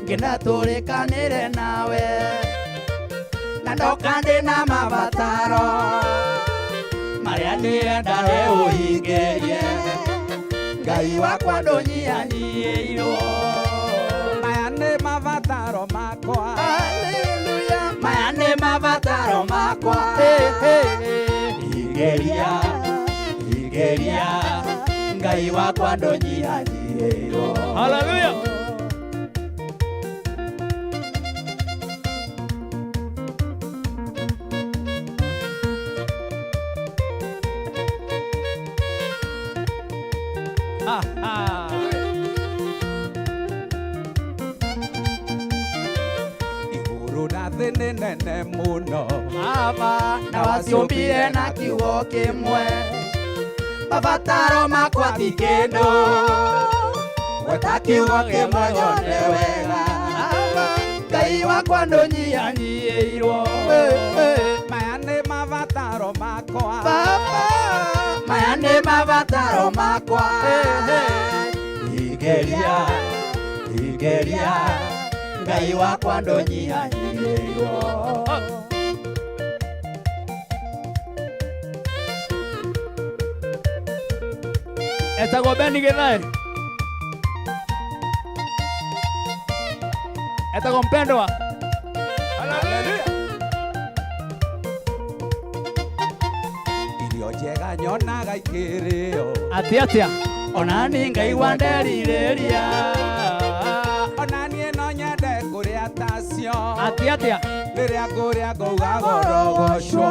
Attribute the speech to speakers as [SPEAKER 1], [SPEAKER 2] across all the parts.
[SPEAKER 1] Ngĩenda tũrĩkanĩre nawe na ndoka ndĩ na mabataro marĩa ndĩrenda we ũhingĩrie. Ngai wakwa ndũnyihanyihĩirwo.
[SPEAKER 2] Maya nĩ mabataro makwa.
[SPEAKER 1] Haleluya. Maya nĩ mabataro makwa. Hingĩria, hingĩria, Ngai wakwa ndũnyihanyihĩirwo.
[SPEAKER 3] Haleluya. Ha, ha.
[SPEAKER 2] Igũrũ na thĩ nĩ nene mũno.
[SPEAKER 1] Baba na waciũmbire na kiugo kĩmwe, mabataro makwa ti kĩndũ, gweta kiugo kĩmwe nyone wega. Baba, Ngai wakwa ndũnyihanyihĩirwo.
[SPEAKER 2] Maya nĩ mabataro makwa.
[SPEAKER 1] Baba, maya nĩ mabataro makwa. Hingĩria, hingĩria, Ngai wakwa ndũnyihanyihĩirwo.
[SPEAKER 3] Etagwo Beni Githae. Etagwo mpendwa.
[SPEAKER 2] Haleluya. Irio njega nyonaga ikĩrĩo.
[SPEAKER 3] Atĩa atĩa?
[SPEAKER 1] Ona niĩ ngaigua nderirĩria.
[SPEAKER 2] Ona niĩ no nyende kũrĩa tacio.
[SPEAKER 3] Atĩa atĩa?
[SPEAKER 2] Rĩrĩa ngũrĩa ngauga gorogocwo.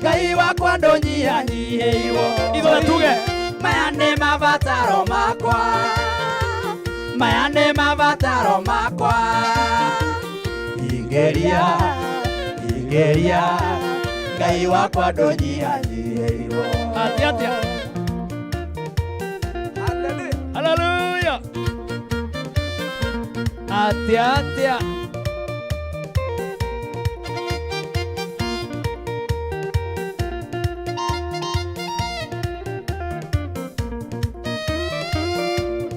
[SPEAKER 1] Ngai wakwa ndũnyihanyihĩirwo.
[SPEAKER 3] Ithuothe tuge.
[SPEAKER 1] Maya nĩ mabataro makwa, maya nĩ mabataro makwa. Hingĩria, hingĩria, Ngai wakwa ndũnyihanyihĩirwo.
[SPEAKER 3] Atĩa atĩa?
[SPEAKER 2] Haleluya.
[SPEAKER 3] Haleluya. Atĩa atĩa?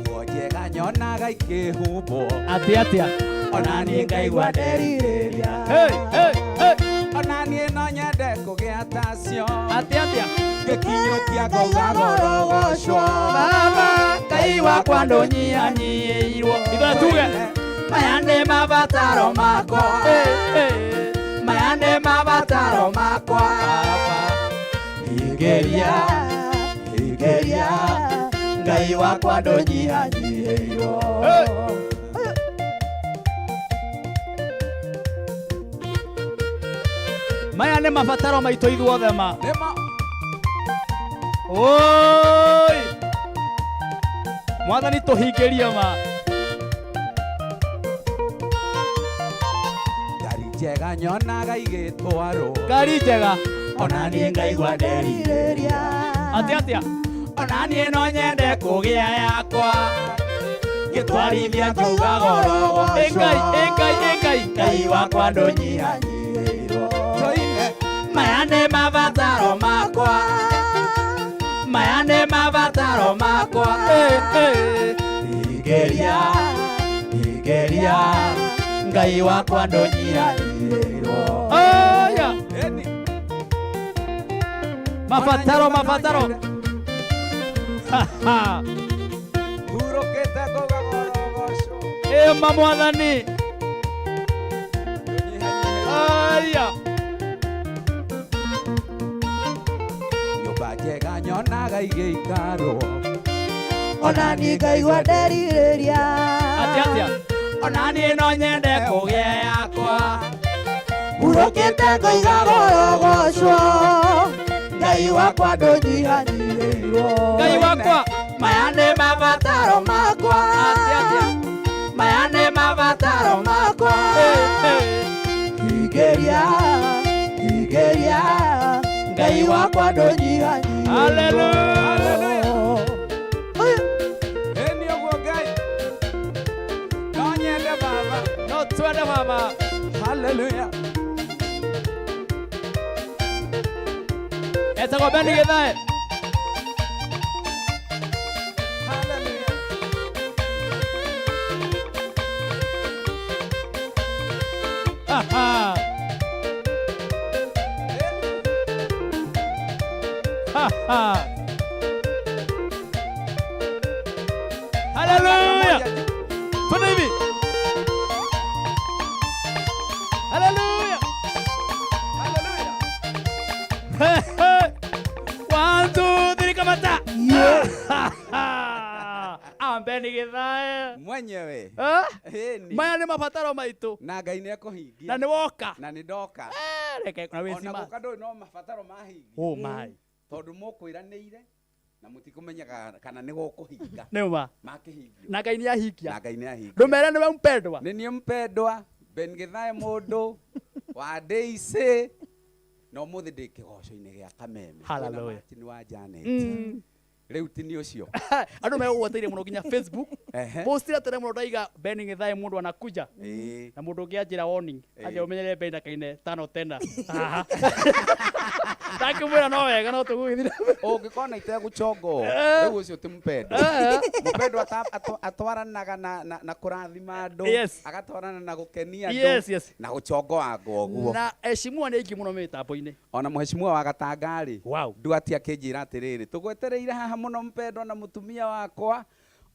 [SPEAKER 2] Nguo njega nyonaga ikĩhumbwo.
[SPEAKER 3] Atĩa atĩa?
[SPEAKER 1] Ona niĩ ngaigua nderirĩria.
[SPEAKER 3] Hey, hey, hey.
[SPEAKER 2] Ona niĩ no nyende kũgĩa tacio.
[SPEAKER 3] Atĩa atĩa?
[SPEAKER 2] Ngĩkinyũkia ngauga gorogocwo.
[SPEAKER 1] Baba, Ngai wakwa ndũnyihanyihĩirwo.
[SPEAKER 3] Ithuothe tuge.
[SPEAKER 1] Maya nĩ mabataro makwa. Maya nĩ mabataro makwa. Hingĩria, hingĩria, Ngai wakwa ndũnyihanyihĩirwo.
[SPEAKER 3] Hey. Maya nĩ mabataro maitũ ithuothe ma.
[SPEAKER 2] Nĩmo.
[SPEAKER 3] Oi! Mwathani tũhingĩrie ma.
[SPEAKER 2] Ngari njega nyonaga igĩtwarwo.
[SPEAKER 3] Ngari njega.
[SPEAKER 1] Ona niĩ ngaigua nderirĩria.
[SPEAKER 3] Atĩa atĩa?
[SPEAKER 1] Ona niĩ no nyende kũgĩa yakwa, ngĩtwarithia ngauga gorogocwo.
[SPEAKER 3] Ĩ Ngai, ĩ Ngai, ĩ Ngai.
[SPEAKER 1] Ngai wakwa ndũnyihanyihĩirwo.
[SPEAKER 2] Tũine.
[SPEAKER 1] Maya nĩ mabataro makwa, maya nĩ mabataro makwa. Hingĩria, hingĩria, Ngai wakwa ndũnyihanyihĩirwo.
[SPEAKER 3] Aya!
[SPEAKER 2] Ĩni.
[SPEAKER 3] Mabataro, mabataro. Ha, ha.
[SPEAKER 2] Hurũkĩte ngauga gorogocwo.
[SPEAKER 3] Ĩma Mwathani.
[SPEAKER 2] Ndũnyihanyihĩirwo.
[SPEAKER 3] Aya!
[SPEAKER 2] Nyũmba njega nyonaga igĩikarwo.
[SPEAKER 4] Ona niĩ ngaigua nderirĩria.
[SPEAKER 3] Atĩa atĩa?
[SPEAKER 1] Ona niĩ no nyende kũgĩa yakwa,
[SPEAKER 4] Hurũkĩte ngaiga gorogocwo. Ngai wakwa ndũnyihanyihĩirwo.
[SPEAKER 3] Ngai wakwa.
[SPEAKER 1] Maya nĩ mabataro makwa.
[SPEAKER 3] Atĩa atĩa?
[SPEAKER 1] Maya nĩ mabataro makwa. Hingĩria, hingĩria, Ngai wakwa ndũnyihanyihĩirwo.
[SPEAKER 3] Haleluya.
[SPEAKER 2] Ĩni ũguo Ngai. No nyende Baba.
[SPEAKER 3] No twende Baba.
[SPEAKER 2] Haleluya.
[SPEAKER 3] Etagwo Beni Githae.
[SPEAKER 2] Haleluya.
[SPEAKER 3] Haleluya. Twende hivi. Haleluya.
[SPEAKER 2] Haleluya.
[SPEAKER 3] One, two, three, kamata.
[SPEAKER 4] Yeah.
[SPEAKER 3] Ambe nĩ gĩthae.
[SPEAKER 2] Mwenyewe.
[SPEAKER 3] Eh?
[SPEAKER 2] Ĩni.
[SPEAKER 3] Maya nĩ mabataro maitũ.
[SPEAKER 2] Na Ngai nĩ ekũhingia.
[SPEAKER 3] Na nĩ woka.
[SPEAKER 2] Na nĩ ndoka.
[SPEAKER 3] Eh, reke na
[SPEAKER 2] Ona
[SPEAKER 3] wĩcima.
[SPEAKER 2] gũka ndũĩ no mabataro mahingia.
[SPEAKER 3] Oh my.
[SPEAKER 2] Tondũ mũkwĩranĩire na mũtikũmenyaga kana nĩ gũkũhinga.
[SPEAKER 3] Nĩ ma.
[SPEAKER 2] Makĩhingio.
[SPEAKER 3] Na Ngai nĩ ahingia.
[SPEAKER 2] Na Ngai nĩ ahingia.
[SPEAKER 3] Ndũmere nĩwe mpendwa.
[SPEAKER 2] Nĩ niĩ mpendwa Ben Githae mũndũ wa DIC na ũmũthĩ ndĩ kĩgoco-inĩ gĩa Kameme.
[SPEAKER 3] Hallelujah.
[SPEAKER 2] Kwĩna Martin wa Janet. Rĩu ti nĩ ũcio.
[SPEAKER 3] Andũ megũgweteire mũno nginya Facebook.
[SPEAKER 2] Ehe.
[SPEAKER 3] Postira tene mũno ndaiga Ben Githae mũndũ anakuja.
[SPEAKER 2] Ĩĩ.
[SPEAKER 3] Na mũndũ ũngĩ anjĩra warning.
[SPEAKER 2] Ĩĩ.
[SPEAKER 3] Anjĩra ũmenyerere Ben ndakaine tano tena. Haha. Ndakĩmwĩra no wega no tũgũgĩthiĩ.
[SPEAKER 2] Ũngĩkona itegũchongo
[SPEAKER 3] Eh.
[SPEAKER 2] rĩu ũcio ti mpendwa.
[SPEAKER 3] Eh.
[SPEAKER 2] Mpendwa atwaranaga na kũrathima andũ.
[SPEAKER 3] Yes.
[SPEAKER 2] Agatwarana na gũkenia andũ.
[SPEAKER 3] Yes, yes.
[SPEAKER 2] Na gũchongoanga ũguo.
[SPEAKER 3] Na heshimua nĩ aingĩ mũno mĩtambo-inĩ.
[SPEAKER 2] Ona mheshimiwa wa Gatanga rĩ.
[SPEAKER 3] Wow.
[SPEAKER 2] Nduati akĩnjĩra atĩrĩrĩ tũgwetereire haha mũno mpendwa na mũtumia wakwa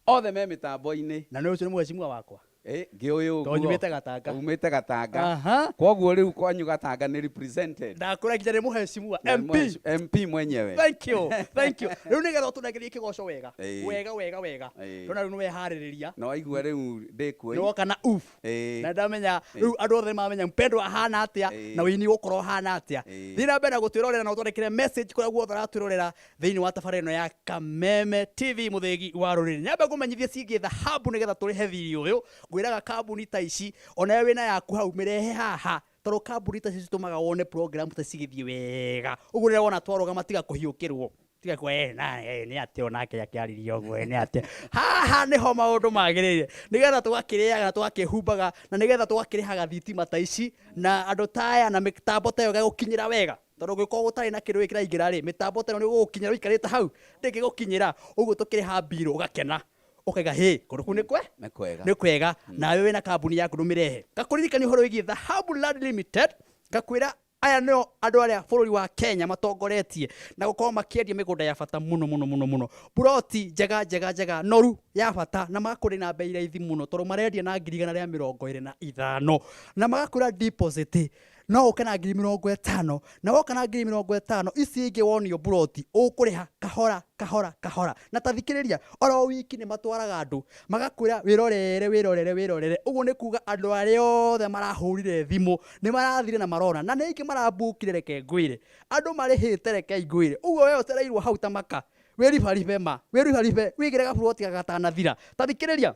[SPEAKER 2] othe me mĩtambo-inĩ.
[SPEAKER 3] Na nĩ ũcio nĩ mheshimiwa wakwa.
[SPEAKER 2] Ĩ, ngĩũĩ ũguo.
[SPEAKER 3] Tondũ nyumĩte Gatanga.
[SPEAKER 2] Umĩte Gatanga.
[SPEAKER 3] Aha.
[SPEAKER 2] Koguo rĩu kwanyu Gatanga nĩ represented.
[SPEAKER 3] Ndakũra nginya nĩ mheshimiwa
[SPEAKER 2] Na nĩ
[SPEAKER 3] MP.
[SPEAKER 2] MP mwenyewe.
[SPEAKER 3] Thank you. Thank you. Rĩu nĩgetha ũtũnengerie kĩgoco wega.
[SPEAKER 2] Ĩĩ.
[SPEAKER 3] Wega wega wega.
[SPEAKER 2] Ĩĩ.
[SPEAKER 3] Ndona rĩu nĩ weharĩrĩria.
[SPEAKER 2] Na waigua rĩu ndĩ kuo.
[SPEAKER 3] Nĩ woka na oof.
[SPEAKER 2] Ĩĩ.
[SPEAKER 3] Na ndamenya
[SPEAKER 2] Ĩĩ.
[SPEAKER 3] rĩu andũ othe mamenya mpendwa ahana atĩa
[SPEAKER 2] Ĩĩ.
[SPEAKER 3] na wĩini ũgũkorwo ũhana atĩa.
[SPEAKER 2] Ĩĩ.
[SPEAKER 3] Thiĩ na mbere na gũtwĩrorera na ũtwandĩkĩre message kũrĩa guothe ũratwĩrorera thĩinĩ wa tabarĩra ĩno ya Kameme TV mũthĩgi wa rũrĩrĩ. Nyambe ngũmenyithie ciĩgiĩ thahabu nĩgetha tũrĩhe thirĩ ũyũ. Ngwĩraga kambuni ta ici onawe wĩna yaku hau mĩrehe haha tondũ kambuni ta ici citũmaga wone program ta cigĩthiĩ wega. Ũguo rĩrĩa wona twarũgama tiga kũhiũkĩrwo. Tiga kuga eh na eh nĩ atĩa onake akĩarĩria ũguo eh, nĩ atĩa. Haha nĩho maũndũ magĩrĩire nĩgetha tũgakĩrĩaga na tũgakĩhumbaga na nĩgetha tũgakĩrĩhaga thitima ta ici na andũ ta aya na mĩtambo ta ĩyo ĩgagũkinyĩra wega tondũ ũngĩkorwo gũtarĩ na kĩndũ gĩkĩ kĩraingĩra rĩ mĩtambo ta ĩno nĩ ĩgũgũkinyĩra ũikarĩte hau ndĩngĩgũkinyĩra ũguo tũkĩrĩha mbirũ ũgakena ũkaiga hĩ kũndũ kũu nĩ kwe
[SPEAKER 2] Nĩ kwega.
[SPEAKER 3] nĩ kwega nawe wĩna kambuni yaku ndũmĩrehe ngakũririkania ũhoro wĩgiĩ Dhahabu Land Limited ngakwĩra aya nĩo andũ arĩa bũrũri wa Kenya matongoretie na gũkorwo makĩendia mĩgũnda ya bata mũno mũno mũno mũno buroti njega njega njega noru ya bata na magakũrĩ na bei raithi mũno tondũ marendia na 125,000 na magakwĩra deposit no ũke na 50,000 na woka na 50,000 ici ingĩ wonio buroti ũkũrĩha kahora kahora kahora na ta thikĩrĩria oro wiki nĩ matwaraga andũ magakwĩra wĩrorere wĩrorere wĩrorere ũguo nĩ kuga andũ arĩa othe marahũrire thimũ nĩ marathire na marona na nĩ aingĩ marambukire reke ngwĩre andũ marĩhĩte reke ngwĩre ũguo we ũcereirwo hau ta maka wĩribaribe ma wĩribaribe wĩigĩre gaburoti gatanathira ta thikĩrĩria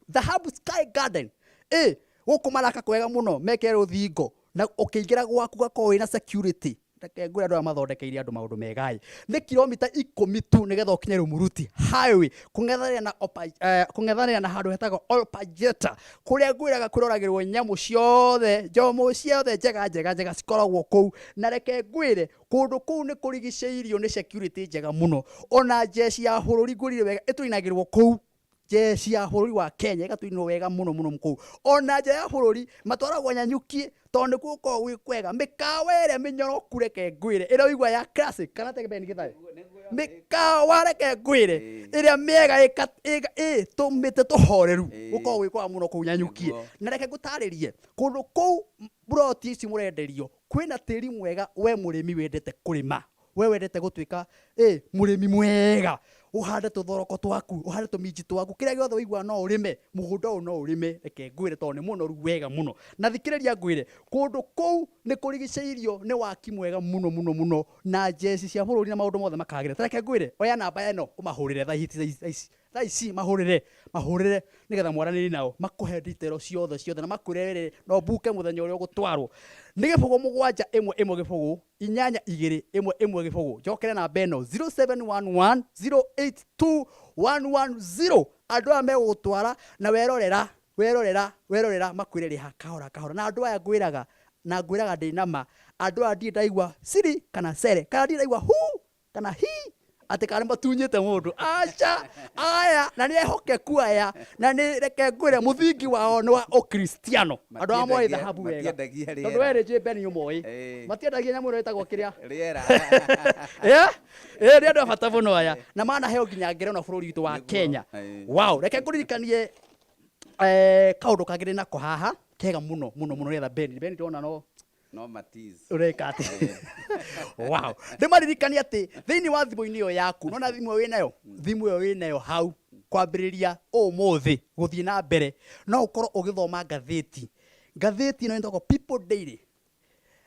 [SPEAKER 3] Dhahabu Sky Garden ĩ gũkũ maraka kwega mũno mekĩre rũthingo na ũkĩingĩra gwaku gakorwo wĩna security reke ngwĩre andũ aya mathondekeire andũ maũndũ mega ĩ nĩ kilomita 10 tu nĩgetha ũkinye Rumuruti highway kũng'ethanĩra na kũng'ethanĩra na handũ hetagwo Olpajeta kũrĩa ngwĩraga kwĩroragĩrwo nyamũ ciothe njomo ciothe njega njega njega cikoragwo kũu na reke ngwĩre kũndũ kũu nĩ kũrigicĩirio nĩ security njega mũno ona jeshi ya bũrũri ngwĩrire wega ĩtũinagĩrwo kũu jeshi ya bũrũri wa Kenya ĩgatũinwo wega mũno mũno kũu ona nja ya bũrũri matwaragwo Nyanyuki tondũ nĩkuo gũkoragwo gwĩ kwega mĩkawa ĩrĩa mĩnyoroku reke ngwĩre ĩrĩa ũigua ya classic kana tege Ben Githae mĩkawa reke ngwĩre ĩrĩa mĩega ĩtũmĩte tũhoreru gũkoragwo gwĩ kwega mũno kũu Nyanyuki
[SPEAKER 2] Nĩguo.
[SPEAKER 3] na reke ngũtarĩrie kũndũ kũu buroti ici mũrenderio kwĩna tĩri mwega we mũrĩmi wendete kũrĩma we wendete gũtuĩka ĩ mũrĩmi mwega ũhande tũthoroko twaku ũhande tũminji twaku kĩrĩa gĩothe ũiguaga no ũrĩme mũgũnda ũyũ no ũrĩme reke ngwĩre tondũ nĩ mũnoru wega mũno na thikĩrĩria ngwĩre kũndũ kũu nĩ kũrigicĩirio nĩ waki mwega mũno mũno mũno na jeci cia bũrũri na maũndũ mothe makagĩra ta reke ngwĩre oya namba ĩno ũmahũrĩre thaa ici thaa ici mahũrĩre mahũrĩre nĩgetha mwaranĩrie nao makũhe detail ciothe ciothe na makwĩre rĩrĩ no mbuke mũthenya ũrĩa ũgũtwarwo nĩ 0 7 1 1 0 8 2 1 1 0 njokere namba ĩno 0711 082 110 andũ aya megũgũtwara na werorera werorera werorera makwĩre rĩha kahora kahora na andũ aya ngwĩraga na ngwĩraga ndĩ nama andũ aya ndirĩ ndaigua siri kana sere kana ndirĩ ndaigua hu kana hi atĩ kana nĩ matunyĩte mũndũ aca aya na nĩ ehokeku aya na nĩ reke ngwĩre mũthingi wao nĩ wa ũkristiano andũ aya moĩ thahabu wega
[SPEAKER 2] Matiendagia
[SPEAKER 3] tondũ
[SPEAKER 2] rĩera.
[SPEAKER 3] we rĩ njĩ Ben ũmoĩ
[SPEAKER 2] Ĩĩ.
[SPEAKER 3] matiendagia nyamũ ĩno ĩtagwo kĩrĩa
[SPEAKER 2] Rĩera.
[SPEAKER 3] Yeah? Ĩ nĩ andũ a bata mũno aya na manaheo nginya ngerenwa bũrũri witũ wa
[SPEAKER 2] Nĩguo.
[SPEAKER 3] Kenya.
[SPEAKER 2] Ĩĩ.
[SPEAKER 3] Wow, reke ngũririkanie kaũndũ kangĩ ndĩ nako haha kega mũno mũno mũno nĩgetha Ben Ben ndĩrona no
[SPEAKER 2] No matiz.
[SPEAKER 3] Ũreka atĩ wow, ndĩmaririkanie atĩ thĩinĩ wa thimũ-inĩ ĩyo yaku, nona thimũ ĩyo wĩnayo, thimũ ĩyo wĩnayo hau kwambĩrĩria ũmũthĩ gũthiĩ na mbere, no ũkorwo ũgĩthoma ngathĩti. Ngathĩti ĩno ĩtagwo People Daily.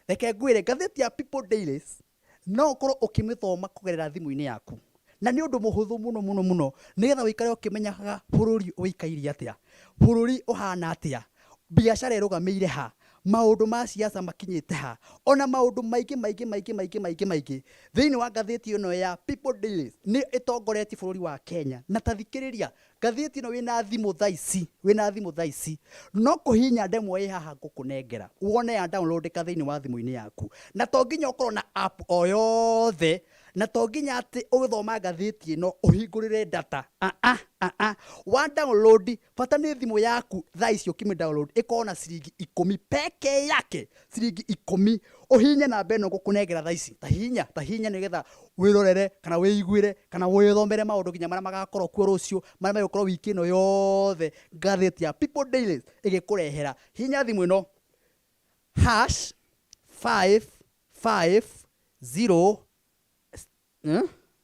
[SPEAKER 3] Reke ngwĩre, ngathĩti ya People Daily no ũkorwo ũkĩmĩthoma kũgerera thimũ-inĩ yaku, na nĩ ũndũ mũhũthũ mũno mũno mũno, nĩgetha ũikare ũkĩmenyaga bũrũri ũikaire atĩa, bũrũri ũhana atĩa, biacara ĩrũgamĩire ha, maũndũ ma siasa makinyĩte ha, ona maũndũ maingĩ maingĩ maingĩ maingĩ maingĩ maingĩ. Thĩinĩ wa ngathĩti ĩno ya People Daily nĩ ĩtongoretie bũrũri wa Kenya. Na ta thikĩrĩria, ngathĩti ĩno wĩna thimũ thaa ici, wĩna thimũ thaa ici, no kũhihinya ndemwa ĩ haha ngũkũnengera wone ya downloadĩka thĩinĩ wa thimũ-inĩ yaku, na to nginya ũkorwo na app o yothe, na to nginya atĩ ũgĩthoma ngathĩti ĩno ũhingũrĩre data. Ah, ah, ah, ah. Wa download, bata nĩ thimũ yaku thaa ici ũkĩmĩ download ĩkorwo na ciringi 10 peke yake, ciringi 10, ũhihinye namba ĩno ngũkũnengera thaa ici, ta hihinya, ta hihinya nĩgetha wĩrorere kana wĩiguĩre kana wĩthomere maũndũ nginya marĩa magakorwo kuo rũciũ, marĩa megũkorwo wiki ĩno yothe ngathĩti ya People Daily ĩgĩkũrehera. Hihinya thimũ ĩno hash five five zero,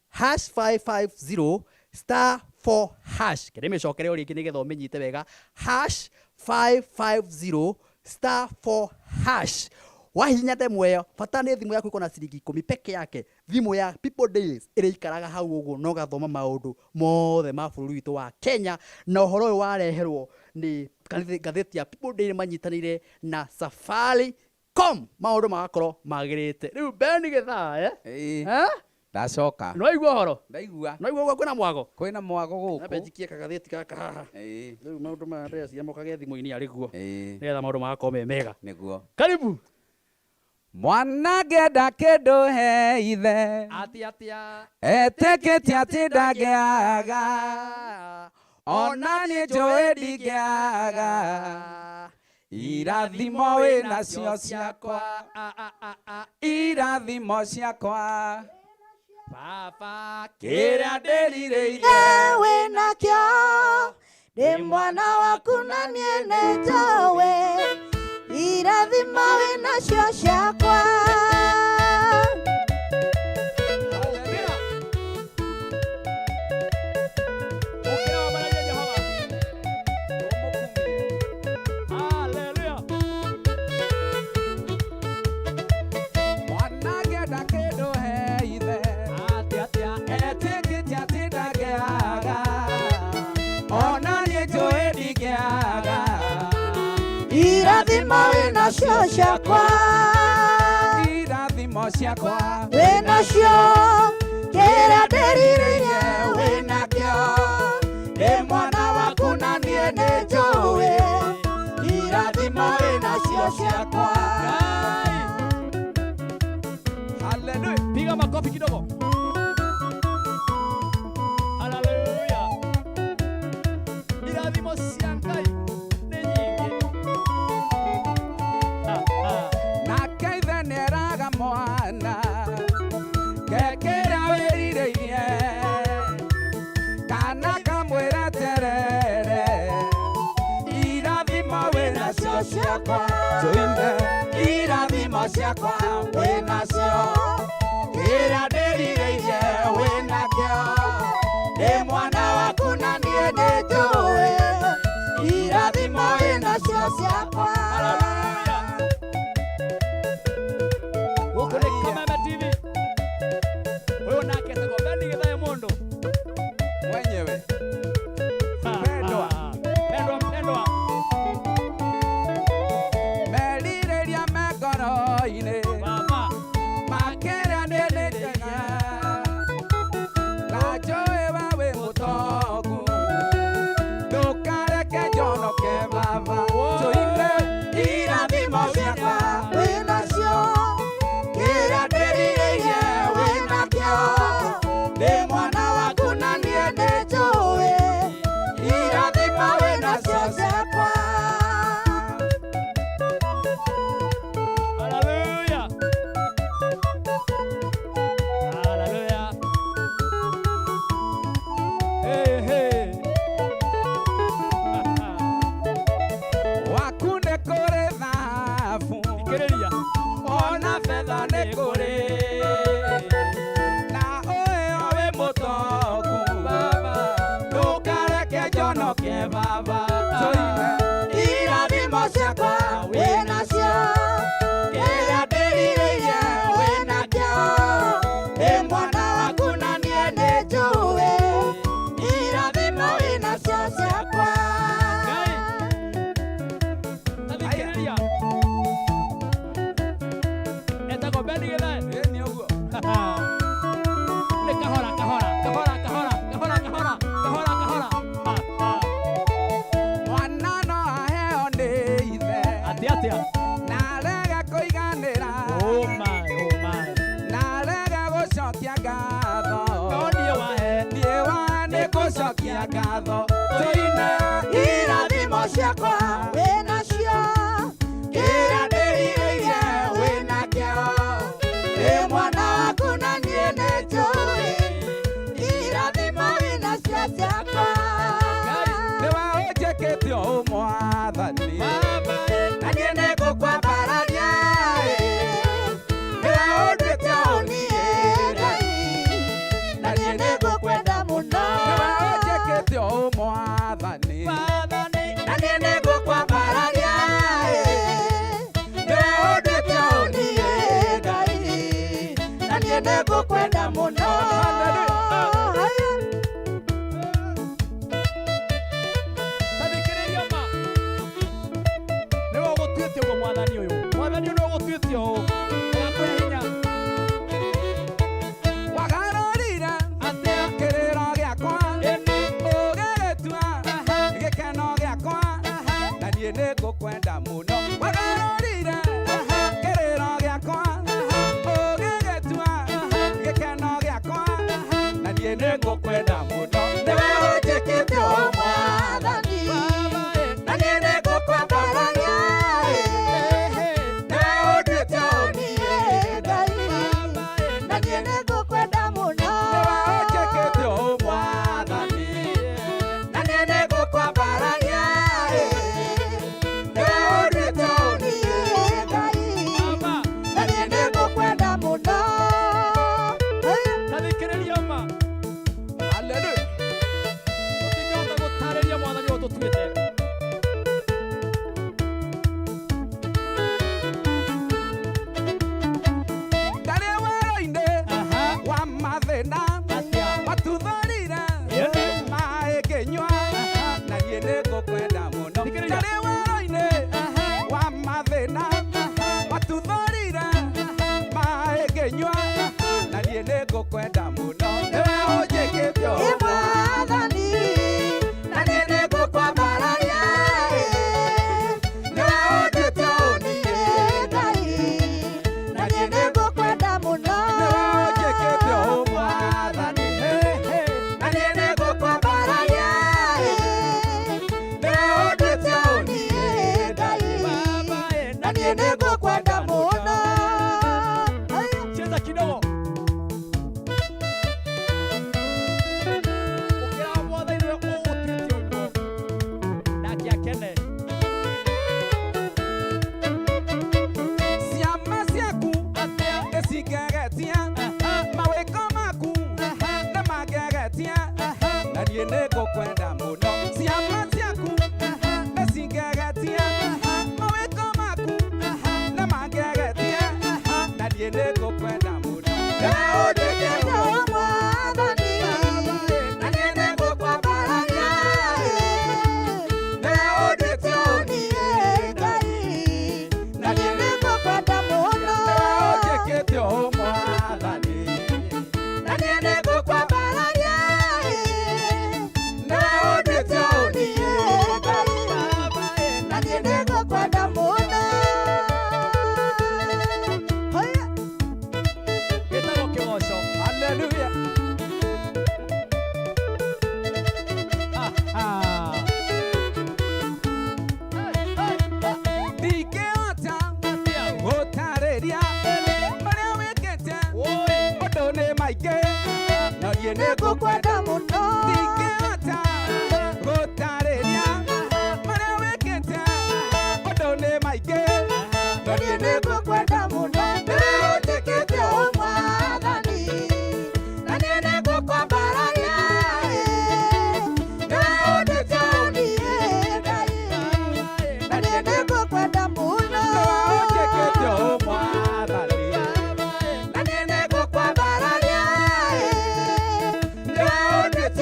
[SPEAKER 3] hash 550 star 4 hash. Kende mĩcokere o rĩngĩ nĩgetha ũmĩnyite wega, hash 550 star 4 hash. Wahihinya ndemwa ĩyo, bata nĩ thimũ yaku ĩkorwo na ciringi 10 peke yake. Thimũ ya People Daily ĩrĩikaraga hau ũguo na ũgathoma maũndũ mothe ma bũrũri witũ wa Kenya. Na ũhoro ũyũ wareherwo nĩ ngathĩti ya People Daily manyitanĩire na Safaricom, maũndũ magakorwo magĩrĩte. Rĩu Ben Githaa, eh?
[SPEAKER 2] Ĩĩ.
[SPEAKER 3] Eh?
[SPEAKER 2] Ndacoka.
[SPEAKER 3] Nĩwaigua ũhoro?
[SPEAKER 2] Ndaigua.
[SPEAKER 3] Nĩwaigua ũguo kwĩna mwago?
[SPEAKER 2] Kwĩna mwago gũkũ.
[SPEAKER 3] Nambe njikie kagathĩti gaka haha.
[SPEAKER 2] Ĩĩ.
[SPEAKER 3] Rĩu maũndũ maya ndĩreciria mokage thimũ-inĩ arĩ guo.
[SPEAKER 2] Ĩĩ.
[SPEAKER 3] Nĩgetha maũndũ magakorwo me mega.
[SPEAKER 2] Nĩguo.
[SPEAKER 3] Karibu.
[SPEAKER 2] Mwana ngĩenda kĩndũ he ithe.
[SPEAKER 3] Atĩ atĩa?
[SPEAKER 2] Etĩkĩtie atĩ ndangĩaga. Ona nĩ njũĩ ndingĩaga. Irathimo wĩnacio ciakwa. Irathimo ciakwa.
[SPEAKER 3] Baba
[SPEAKER 2] Kĩrĩa ndĩrirĩirie.
[SPEAKER 4] Wĩ nakĩo ndĩ mwana waku na niĩ nĩ njũĩ irathimo wĩ nacio ciakwa.
[SPEAKER 3] Ũkĩra wambararie Jehova. Hallelujah.
[SPEAKER 2] Mwana ngĩenda kĩndũ he ithe.
[SPEAKER 3] Atĩ atĩa?
[SPEAKER 2] Etĩkĩtie atĩ ndangĩaga. Ona niĩ njũĩ ndingĩaga.
[SPEAKER 4] Irathimo wĩ nacio ciakwa.
[SPEAKER 2] Irathimo ciakwa.
[SPEAKER 4] Wĩ nacio kĩrĩa ndĩrirĩirie
[SPEAKER 2] wĩ nakĩo. Ndĩ mwana waku na niĩ nĩ njũĩ irathimo wĩ nacio ciakwa. Hallelujah.
[SPEAKER 3] Piga makofi kidogo. Hallelujah. Irathimo cia Ngai nĩ nyingĩ. Ah, ah.
[SPEAKER 2] Nake ithe nĩeraga mwana kekĩrĩa wĩrirĩirie kana kamwĩra terere irathimo wĩ nacio ciakwa tũine irathimo ciakwa wĩ nacio kĩrĩa ndĩrirĩirie wĩ nakĩo ndĩ mwana waku na niĩ nĩ njũĩ irathimo wĩ nacio ciakwa.
[SPEAKER 3] Hallelujah. Gũkũ nĩ Kameme TV. Ũyũ nake etagwo Ben Githae mũndũ.
[SPEAKER 2] Mwenyewe.
[SPEAKER 3] Ah,
[SPEAKER 2] Mpendwa.
[SPEAKER 3] ah. Mpendwa, mpendwa.
[SPEAKER 2] Merirĩria me ngoro-inĩ
[SPEAKER 3] Baba.
[SPEAKER 2] makĩrĩa nĩ nĩnjega Nĩngũcokia ngatho.
[SPEAKER 3] No niĩ wahe.
[SPEAKER 2] Niĩ wa nĩngũcokia ngatho. Tũine
[SPEAKER 4] Irathimo ciakwa wĩnacio, kĩrĩa ndĩrirĩirie wĩnakĩo. Ndĩ mwana waku na niĩ nĩnjũĩ, irathimo wĩnacio ciakwa.
[SPEAKER 2] Nĩwe ũnjĩkĩte ũũ Mwathani.
[SPEAKER 3] Baba
[SPEAKER 1] Na niĩ nĩngũkwambararia nĩwe ũnduĩte ũũ niĩ Ngai
[SPEAKER 4] Na niĩ nĩngũkwenda mũno.
[SPEAKER 2] Nĩwe ũnjĩkĩte ũũ Mwathani.
[SPEAKER 3] Mwathani.
[SPEAKER 1] Na niĩ nĩngũkwambararia nĩwe ũnduĩte ũũ niĩ Ngai
[SPEAKER 4] Na niĩ nĩngũkwenda mũno.
[SPEAKER 3] Tathikĩrĩria ma. Nĩwe ũgũtuĩte ũguo mwathani ũyũ. Mwathani ũyũ nĩwe ũgũtuĩte ũũ. Agakũhe hinya.
[SPEAKER 2] Wagarũrire
[SPEAKER 3] Atĩa?
[SPEAKER 2] kĩrĩro gĩakwa
[SPEAKER 3] Ĩni.
[SPEAKER 2] ũgĩgĩtua gĩkeno gĩakwa na niĩ nĩngũkwenda mũno. Wagarũrire kĩrĩro gĩakwa ũgĩgĩtua gĩkeno gĩakwa na niĩ nĩngũkwenda mũno.
[SPEAKER 1] Nĩwe ũnjĩkĩte ũũ
[SPEAKER 4] Mwathani.
[SPEAKER 3] Baba ĩ.
[SPEAKER 1] Na niĩ nĩngũkwambararia nĩwe ũnduĩte ũũ niĩ
[SPEAKER 4] Ngai.
[SPEAKER 3] Baba ĩ.
[SPEAKER 4] Na niĩ nĩngũkwenda mũno.
[SPEAKER 2] Nĩwe ũnjĩkĩte ũũ Mwathani.
[SPEAKER 1] Na niĩ nĩngũkwambararia nĩwe ũnduĩte ũũ niĩ
[SPEAKER 4] Ngai.
[SPEAKER 3] Baba.
[SPEAKER 4] Na niĩ nĩngũkwenda mũno.
[SPEAKER 3] Tathikĩrĩria ma.
[SPEAKER 2] Hallelujah.
[SPEAKER 3] Tũtingĩhota gũtarĩria mwathani ũyũ tũtuĩte.
[SPEAKER 2] Ndarĩ werũ-inĩ
[SPEAKER 3] Aha.
[SPEAKER 2] wa mathĩna
[SPEAKER 3] Atĩa?
[SPEAKER 2] watuthũrire
[SPEAKER 3] Ĩni.
[SPEAKER 2] maĩ ngĩnyua na niĩ nĩngũkwenda mũno.
[SPEAKER 3] Thikĩrĩria.
[SPEAKER 2] Ndarĩ werũ-inĩ wa mathĩna watuthũrire maĩ ngĩnyua na niĩ nĩngũkwenda mũno. Nĩwe ũnjĩkĩte ũũ
[SPEAKER 4] Ĩ Mwathani.
[SPEAKER 1] Na niĩ nĩngũkwambararia nĩwe ũnduĩte ũũ niĩ
[SPEAKER 4] Ngai. Na niĩ nĩngũkwenda mũno.
[SPEAKER 2] Nĩwe ũnjĩkĩte ũũ Mwathani.
[SPEAKER 1] Na niĩ nĩngũkwambararia nĩwe ũnduĩte ũũ niĩ
[SPEAKER 4] Ngai.
[SPEAKER 3] Baba ĩ.
[SPEAKER 4] Na niĩ nĩngũkwenda mũno.
[SPEAKER 3] Cheza kidogo. Ũkĩra mwathani nĩwe ũgũtuĩte ũguo. Nake akene.
[SPEAKER 2] Ciama ciaku
[SPEAKER 3] Atĩa?
[SPEAKER 2] nĩcingegetia
[SPEAKER 3] Aha.
[SPEAKER 2] mawĩko maku nĩmangegetia na niĩ nĩngũkwenda mũno. Ciama ciaku nĩcingegetia mawĩko maku nĩmangegetia na niĩ nĩngũkwenda mũno.
[SPEAKER 1] Nĩwe ũnduĩte ũũ
[SPEAKER 4] Mwathani.
[SPEAKER 1] Na niĩ nĩngũkwambararia nĩwe ũnduĩte ũũ niĩ
[SPEAKER 4] Ngai. Na niĩ nĩngũkwenda mũno.
[SPEAKER 2] Nĩwe ũnjĩkĩte ũũ Mwathani.
[SPEAKER 1] Na niĩ nĩngũkwambararia nĩwe ũnduĩte ũũ niĩ
[SPEAKER 4] Ngai.
[SPEAKER 3] Baba ĩ.
[SPEAKER 4] Na niĩ nĩngũkwenda mũno. Haya.
[SPEAKER 3] Gĩtagwo kĩgoco.
[SPEAKER 2] Hallelujah.
[SPEAKER 3] Aha.
[SPEAKER 2] Ndingĩhota
[SPEAKER 3] Atĩa?
[SPEAKER 2] gũtarĩria marĩa wĩkĩte
[SPEAKER 3] Woi.
[SPEAKER 2] ũndũ nĩ maingĩ no niĩ
[SPEAKER 4] Nĩngũkwenda mũno.
[SPEAKER 2] Ndingĩhota gũtarĩria marĩa wĩkĩte ũndũ nĩ maingĩ no niĩ
[SPEAKER 4] Nĩngũkwenda mũno.
[SPEAKER 1] Nĩwe ũnjĩkĩte ũũ
[SPEAKER 4] Mwathani.
[SPEAKER 1] Na niĩ nĩngũkwambararia nĩwe ũnduĩte ũũ niĩ
[SPEAKER 4] Ngai. Na niĩ nĩngũkwenda mũno.
[SPEAKER 2] Nĩwe ũnjĩkĩte ũũ Mwathani.
[SPEAKER 1] Na niĩ nĩngũkwambararia nĩwe ũnduĩte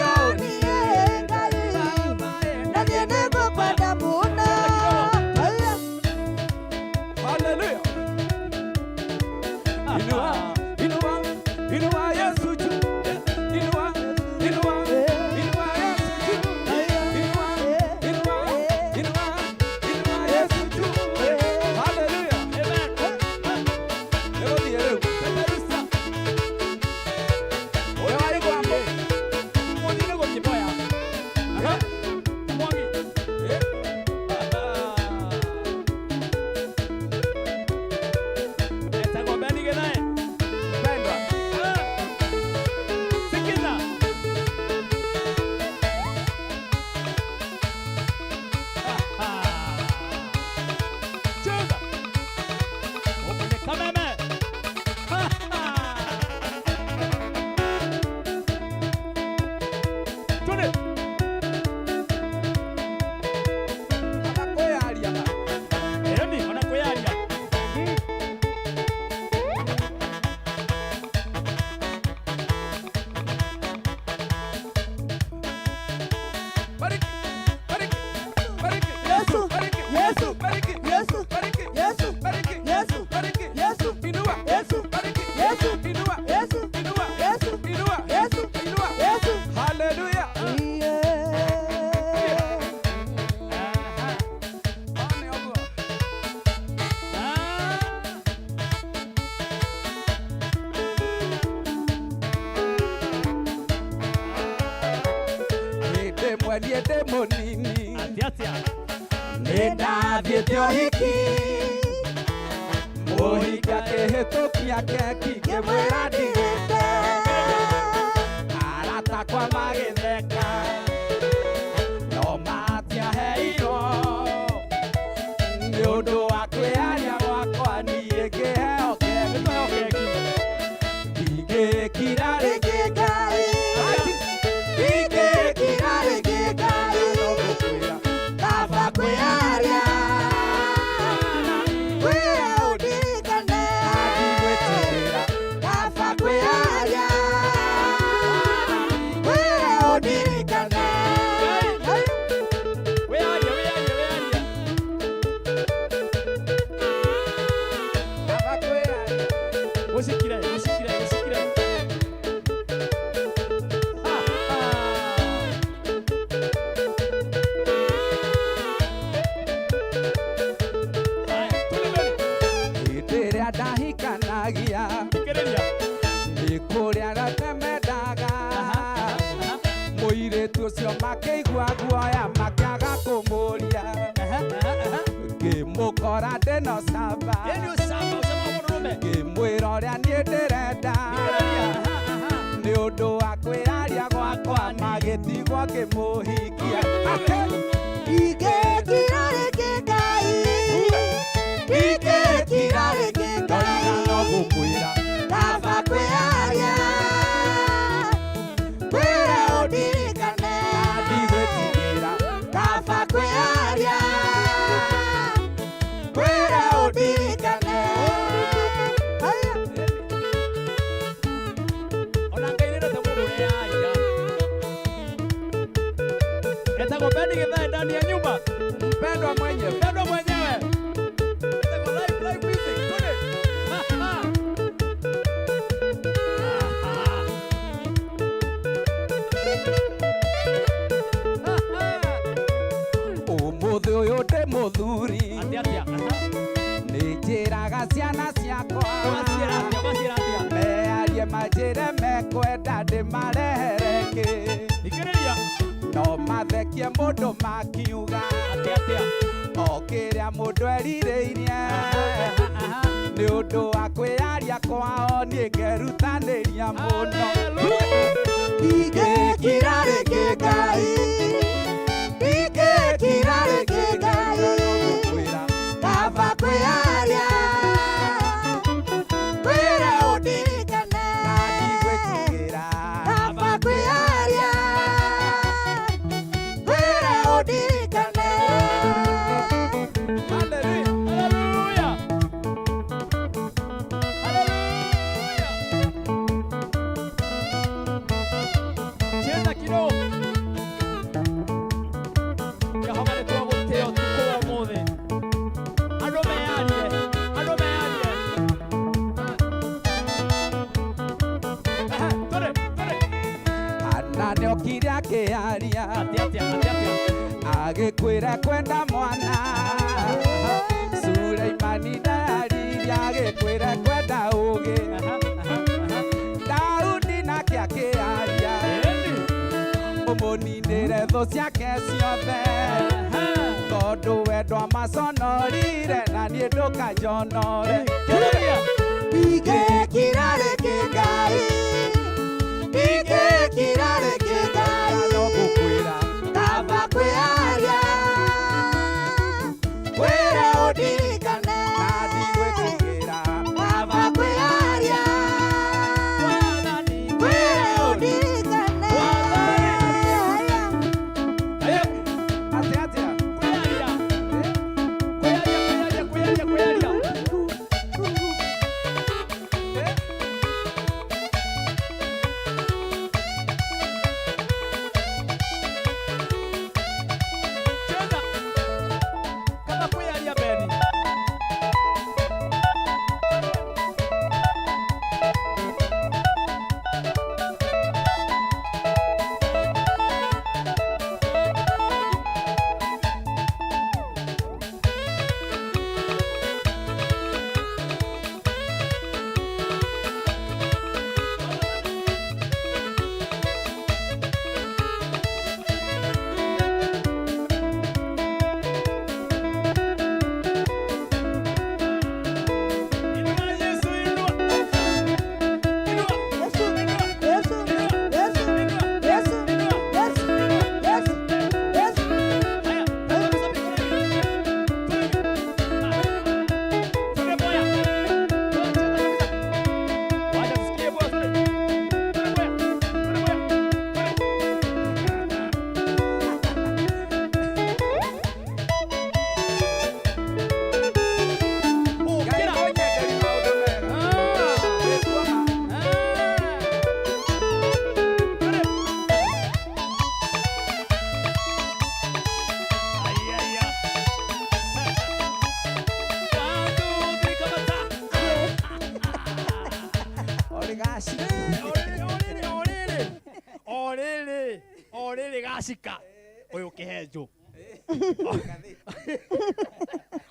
[SPEAKER 2] Rĩmwe niĩ ndĩ mũnini
[SPEAKER 3] Atĩa atĩa?
[SPEAKER 2] Nĩ ndathiĩte ũhiki Mũhiki akĩhĩtũkia keki ngĩmwĩra ndigĩte Arata akwa magĩtheka No matiaheirwo Nĩ ũndũ wa kwĩyaria gwakwa niĩ ngĩheo keki
[SPEAKER 3] Nĩtwaheo keki.
[SPEAKER 2] Ndingĩkira rĩngĩ
[SPEAKER 4] Ngai
[SPEAKER 2] Ndingĩkira rĩngĩ Ngai no gũkwĩra
[SPEAKER 4] kaba kwĩyaria kwĩra ũndirikane
[SPEAKER 2] Ndigwĩtigĩra
[SPEAKER 4] kaba kwĩyaria kwĩra ũndirikane
[SPEAKER 3] Wĩyarie, wĩyarie, wĩyarie.
[SPEAKER 2] Kaba kwĩyaria
[SPEAKER 3] Mũcikire, mũcikire, mũcikire. Ha, ha. Haya, twende mbele.
[SPEAKER 2] Hĩndĩ ĩrĩa ndahikanagia
[SPEAKER 3] Thikĩrĩria.
[SPEAKER 2] nĩ kũrĩa arata mendaga mũirĩtu ũcio makĩigua guoya makĩaga kũmũria
[SPEAKER 3] Aha, aha, aha.
[SPEAKER 2] ngĩmũkora ndĩno camba
[SPEAKER 3] Yaani ũcamba, ũcamba wa mũndũrũme.
[SPEAKER 2] ngĩmwĩra ũrĩa niĩ ndĩrenda
[SPEAKER 3] Thikĩrĩria. Aha, aha.
[SPEAKER 2] nĩ ũndũ wa kwĩyaria gwakwa magĩtigwo ngĩmũhikia Ake!
[SPEAKER 4] Ndingĩkira rĩngĩ Ngai ndingĩkira rĩngĩ
[SPEAKER 2] Ndoiga
[SPEAKER 4] Ngai
[SPEAKER 2] no gũkwĩra
[SPEAKER 4] kaba kwĩyaria kwĩra ũndirikane
[SPEAKER 2] ndigwĩtigĩra
[SPEAKER 4] kaba kwĩyaria kwĩra ũndirikane
[SPEAKER 3] Ona Ngai nĩendete mũndũ ũreyaria. Etagwo Ben Githae ndani ya nyumba.
[SPEAKER 2] mpendwa mwenyewe
[SPEAKER 3] Mpendwa mwenyewe. Etagwo live live music. Twende. Ha, ha. Ha, ha. Ha, ha.
[SPEAKER 2] Ũmũthĩ ũyũ ndĩ mũthuri
[SPEAKER 3] Atĩa atĩa? Aha.
[SPEAKER 2] nĩ njĩraga ciana ciakwa
[SPEAKER 3] Ũgaciĩra atĩa? Ũgaciĩra atĩa?
[SPEAKER 2] mearie manjĩre mekwenda ndĩmarehere kĩ
[SPEAKER 3] Thikĩrĩria.
[SPEAKER 2] no mathekie mũndũ makiuga
[SPEAKER 3] Atĩa atĩa?
[SPEAKER 2] o kĩrĩa mũndũ erirĩirie
[SPEAKER 3] Aha.
[SPEAKER 2] nĩ ũndũ wa kwĩyaria kwao niĩ ngerutanĩria mũno
[SPEAKER 4] Ndingĩkira rĩngĩ Ngai ndingĩkira rĩngĩ Ngai
[SPEAKER 2] kwĩra
[SPEAKER 4] kaba kwĩyaria kwĩra ũndirikane
[SPEAKER 2] ndigwĩtigĩra
[SPEAKER 4] kaba kwĩyaria kwĩra ũndirikane
[SPEAKER 2] Hallelujah.
[SPEAKER 3] Hallelujah. Hallelujah. Cheza kidogo. Jehova nĩ twagũtĩĩa ũtukũ wa ũmũthĩ. Andũ meyarie, andũ meyarie. Aha, twende, twende.
[SPEAKER 2] Hana nĩokire akĩaria
[SPEAKER 3] Atĩa, atĩa, atĩa, atĩa.
[SPEAKER 2] agĩkwĩra kwenda mwana Suleimani ndayaririe agĩkwĩra kwenda ũgĩ
[SPEAKER 3] Aha, aha, aha.
[SPEAKER 2] Daudi nake akĩaria
[SPEAKER 3] Ĩni.
[SPEAKER 2] ũmũninĩre thũ ciake ciothe
[SPEAKER 3] Aha.
[SPEAKER 2] tondũ wendo amaconorire na niĩ ndũkanjonore
[SPEAKER 3] Thikĩrĩria.
[SPEAKER 4] Ndingĩkira rĩngĩ Ngai ndingĩkira rĩngĩ Ngai
[SPEAKER 2] no gũkwĩra
[SPEAKER 4] kaba kwĩyaria kwĩra ũndirikane
[SPEAKER 2] na ndigwĩtigĩra
[SPEAKER 4] kaba kwĩyaria
[SPEAKER 3] Mwathani.
[SPEAKER 4] kwĩra ũndirikane
[SPEAKER 3] Aya,
[SPEAKER 2] atĩa atĩa
[SPEAKER 3] kwĩyaria. Kwĩyaria, kwĩyaria, kwĩyaria, kwĩyaria.
[SPEAKER 2] Eh?
[SPEAKER 3] O rĩrĩ gacika ũyũ kĩhenjo.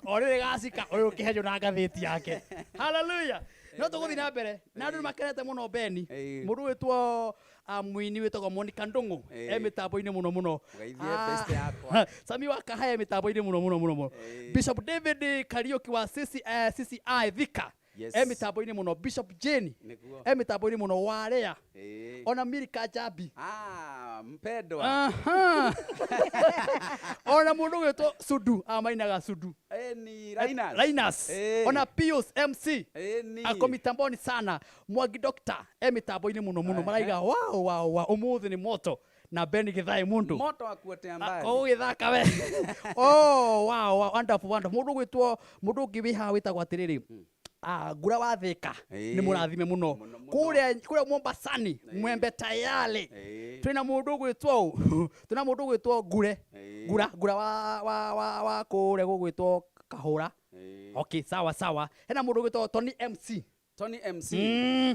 [SPEAKER 3] O rĩrĩ gacika ũyũ kĩhenjo na ngathĩti yake. Hallelujah. No tũgũthiĩ na mbere na andũ nĩ makenete mũno Beni. Mũndũ wĩtwo muini wĩtagwo Monica Ndũng'ũ e mĩtambo-inĩ mũno mũno.
[SPEAKER 2] Mũgeithie best yakwa.
[SPEAKER 3] Sami wa Kahaya mĩtambo-inĩ mũno mũno mũno mũno. Bishop David Kariuki wa CCI Thika e mĩtambo-inĩ mũno. Bishop Jane e mĩtambo-inĩ mũno. Warea ona Milka Jambi.
[SPEAKER 2] Ah, mpendwa.
[SPEAKER 3] Aha. Ona mũndũ gwĩtwo Sudu amainaga Sudu.
[SPEAKER 2] Ni Linus.
[SPEAKER 3] Linus. Ona Pius MC.
[SPEAKER 2] Ni.
[SPEAKER 3] Ako mitamboni sana. Mwangi Doctor e mitambo-inĩ mũno mũno. Maraiga wow wow wow ũmũthĩ nĩ moto na Ben Githae mũndũ.
[SPEAKER 2] Moto wa kuotea mbali.
[SPEAKER 3] Ũgĩthaka we. Oh wow wow wonderful wonderful. Mũndũ gwĩtwo mũndũ ũngĩ wĩ haha wĩtagwo atĩrĩrĩ. Ngura wa Thika nĩ mũrathime mũno. Kũrĩa kũrĩa Mombasani Mwembe Tayari. Twĩna mũndũ ũgwĩtwo ũ? Twĩna mũndũ ũgwĩtwo Ngure. Ngura Ngura wa wa wa wa kũrĩa gũgwĩtwo Kahũra. Okay, sawa sawa. Hena mũndũ ũgwĩtwo Tony MC.
[SPEAKER 2] Tony MC.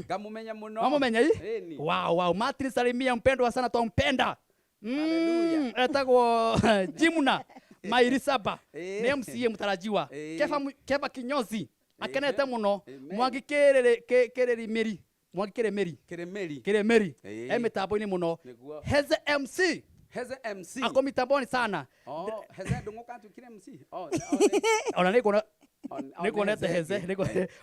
[SPEAKER 2] Ngamumenya mũno.
[SPEAKER 3] Wamumenya hii? Wow wow. Martin Salimia mpendwa sana twampenda.
[SPEAKER 2] Hallelujah.
[SPEAKER 3] Etagwo Jimna Mairi Saba. Nĩ MCA mũtarajiwa. Kefa Kefa Kinyozi. Akenete mũno. Mwangi Kĩrĩri Mĩri. Mwangi Kĩrĩmĩri.
[SPEAKER 2] Kĩrĩmĩri.
[SPEAKER 3] Kĩrĩmĩri. E mĩtambo-inĩ mũno. Heze MC.
[SPEAKER 2] Heze MC.
[SPEAKER 3] Ako mitamboni sana.
[SPEAKER 2] Oh, Heze ndũng'ũ katuĩkire MC. Oh,
[SPEAKER 3] ona nĩ nĩkuonete Heze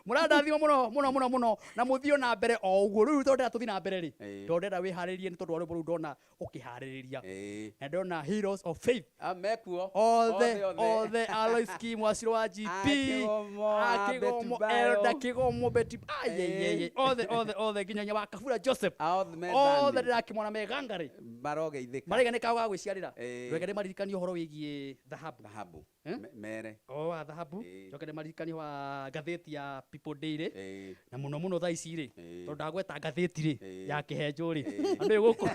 [SPEAKER 3] mũrandathima mũno mũno mũno mũno na mũthiĩ na mbere o ũguo rĩu tondũ ndĩrenda tũthiĩ na mbere rĩ tondũ ndĩrenda wĩharĩrie nĩ tondũ wa rwĩmbo rũu ndona ũkĩharĩrĩria na ndona Heroes of Faith
[SPEAKER 2] mekuo
[SPEAKER 3] othe othe Alois Kim Wacirũ wa GP Akĩgomo Elda Kĩgomo Betty ayeyeye othe othe othe nginya wa Kabura Joseph othe ndĩrakĩmona me gangari
[SPEAKER 2] marogeithĩka
[SPEAKER 3] maraiga nĩ kao ga gwĩciarĩra reke ndĩmaririkanie ũhoro wĩgiĩ thahabu
[SPEAKER 2] thahabu mere
[SPEAKER 3] o wa thahabu njoke ndĩmaririkanie wa ngathĩti ya People Daily na mũno mũno thaa ici rĩ tondũ ndagweta ngathĩti rĩ ya kĩhenjo rĩ andũ gũkũ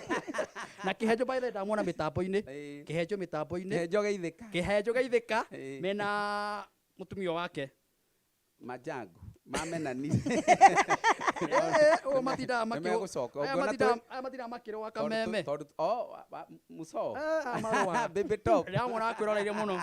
[SPEAKER 3] na kĩhenjo by the way ndamwona mĩtambo-inĩ kĩhenjo mĩtambo-inĩ
[SPEAKER 2] kĩhenjo geithĩka
[SPEAKER 3] kĩhenjo geithĩka mena mũtumia wake
[SPEAKER 2] majangu mamenani
[SPEAKER 3] matindaga makĩrũa makĩrũa kameme
[SPEAKER 2] tondũ muso baby top
[SPEAKER 3] ndĩramwona akwĩroreire mũno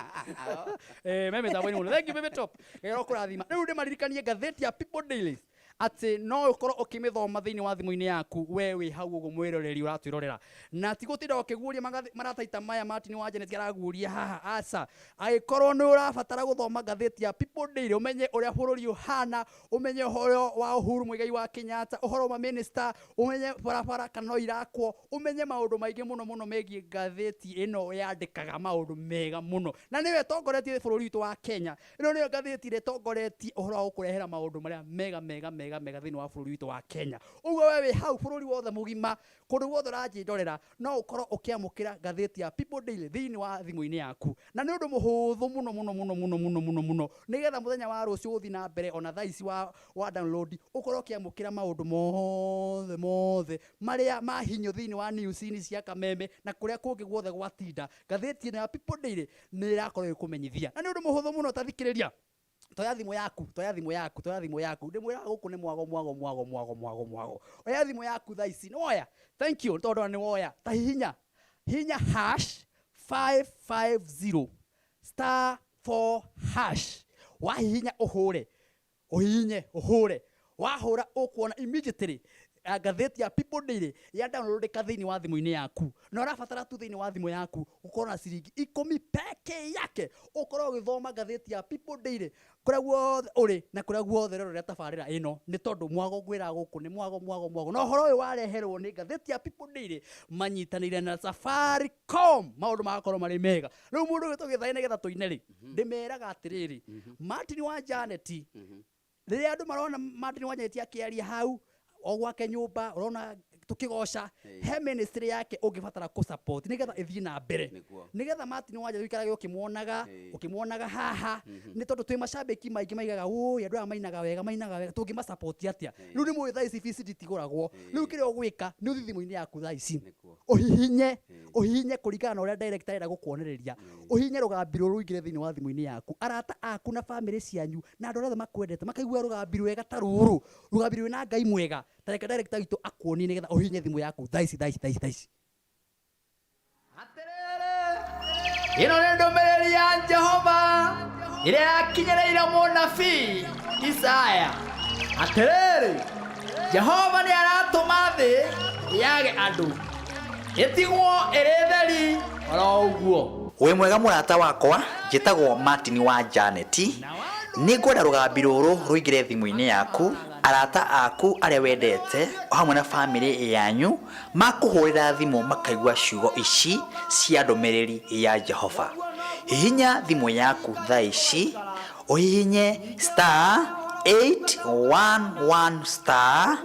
[SPEAKER 3] me mĩtambo-inĩ mũno thank you baby top ngero kũrathima rĩu ndĩmaririkanie ngathĩti ya People Daily atĩ no ũkorwo ũkĩmĩthoma thĩinĩ wa thimũ-inĩ yaku we wĩ hau ũguo mwĩroreri ũratwĩrorera na ti gũtinda ũkĩguũria marataita maya Martin wa Janet araguũria haha aca angĩkorwo nĩ ũrabatara gũthoma ngathĩti ya People Daily ũmenye ũrĩa bũrũri ũhana ũmenye ũhoro wa Uhuru Muigai wa Kenyatta ũhoro wa minister ũmenye barabara kana no irakwo ũmenye maũndũ maingĩ mũno mũno megiĩ ngathĩti ĩno yandĩkaga maũndũ mega mũno na nĩyo ĩtongoretie bũrũri witũ wa Kenya ĩno nĩyo ngathĩti ĩrĩa ĩtongoretie ũhoro wa gũkũrehera maũndũ marĩa mega mega mega mega thĩinĩ wa bũrũri witũ wa Kenya ũguo we wĩ hau bũrũri wothe mũgima kũndũ guothe ũranjĩndorera no ũkorwo ũkĩamũkĩra ngathĩti ya People Daily thĩinĩ wa thimũ-inĩ yaku na nĩ ũndũ mũhũthũ mũno mũno mũno mũno mũno mũno mũno nĩgetha mũthenya wa rũciũ ũthiĩ na mbere ona thaa ici wa download ũkorwo ũkĩamũkĩra maũndũ mothe mothe marĩa mahinyũ thĩinĩ wa news-inĩ cia kameme na kũrĩa kũngĩ guothe gwatinda ngathĩti ĩno ya People Daily nĩ ĩrakorwo ĩkũmenyithia na nĩ ũndũ mũhũthũ mũno ta thikĩrĩria toya thimũ yaku toya thimũ yaku toya thimũ yaku ndĩmwĩraga gũkũ nĩ mwago mwago mwago mwago mwago mwago oya thimũ yaku thaa ici nĩwoya thank you tondũ nĩwoya ta hihinya hihinya hash 550 star 4 hash wahihinya ũhũre ũhihinye ũhũre wahũra ũkuona immediately ngathĩti ya People Daily ya downloadeka thĩinĩ wa thimũ-inĩ yaku na ũrabatara tu thĩinĩ wa thimũ yaku ũkorwo na ciringi 10 peke yake ũkorwo ũgĩthoma ngathĩti ya People Daily kũrĩa guothe ũrĩ na kũrĩa guothe ũrerorera tabarĩra ĩno nĩ tondũ mwago ngwĩraga gũkũ nĩ mwago mwago mwago na ũhoro ũyũ wareherwo nĩ ngathĩti ya People Daily manyitanĩire na Safaricom maũndũ magakorwo marĩ mega rĩu mũndũ ũyũ tũgĩthaĩ nĩgetha tũine rĩ ndĩmeraga atĩrĩrĩ Martin wa Janet rĩrĩa andũ marona Martin wa Janet akĩaria hau o gwake nyũmba ũrona tũkĩgoca he ministry yake ũngĩbatara kũ support nĩgetha ĩthiĩ na mbere nĩgetha Martin wa Janet ũikarage ũkĩmuonaga ũkĩmuonaga haha nĩ tondũ twĩ macambĩki maingĩ maigaga ũĩ andũ aya mainaga wega tũngĩma support atĩa rĩu nĩ mũĩ thaa ici VCD itigũragwo rĩu kĩrĩa ũgwĩka nĩ ũthiĩ thimũ-inĩ yaku thaa ici ũhihinye ũhihinye kũringana na ũrĩa director arenda gũkuonereria ũhihinye rũgambi rũrũ ũingĩre thĩinĩ wa thimũ-inĩ yaku arata aku na famĩlĩ cianyu na andũ arĩa othe makwendete makaigua rũgambi rwega ta rũrũ rũgambi rwĩna Ngai mwega ta reke director witũ akuonie nĩgetha ũhihinye thimũ yaku thaa ici thaa ici thaa ici thaa ici. Ĩno nĩ ndũmĩrĩri ya Jehova ĩrĩa yakinyĩrĩire mũnabii Isaya. Atĩrĩrĩ, Jehova nĩ aratũma thĩ yage andũ, ĩtigwo ĩrĩ theri oro ũguo.
[SPEAKER 5] Wĩ mwega mũrata wakwa, njĩtagwo Martin wa Janet. Nĩ ngwenda rũgambi rũrũ rũingĩre thimũ-inĩ yaku, arata aku arĩa wendete o hamwe na bamĩrĩ yanyu makũhũrĩra thimũ makaigua ciugo ici cia ndũmĩrĩri ya Jehova. Hihinya thimũ yaku thaa ici, ũhihinye star 811 star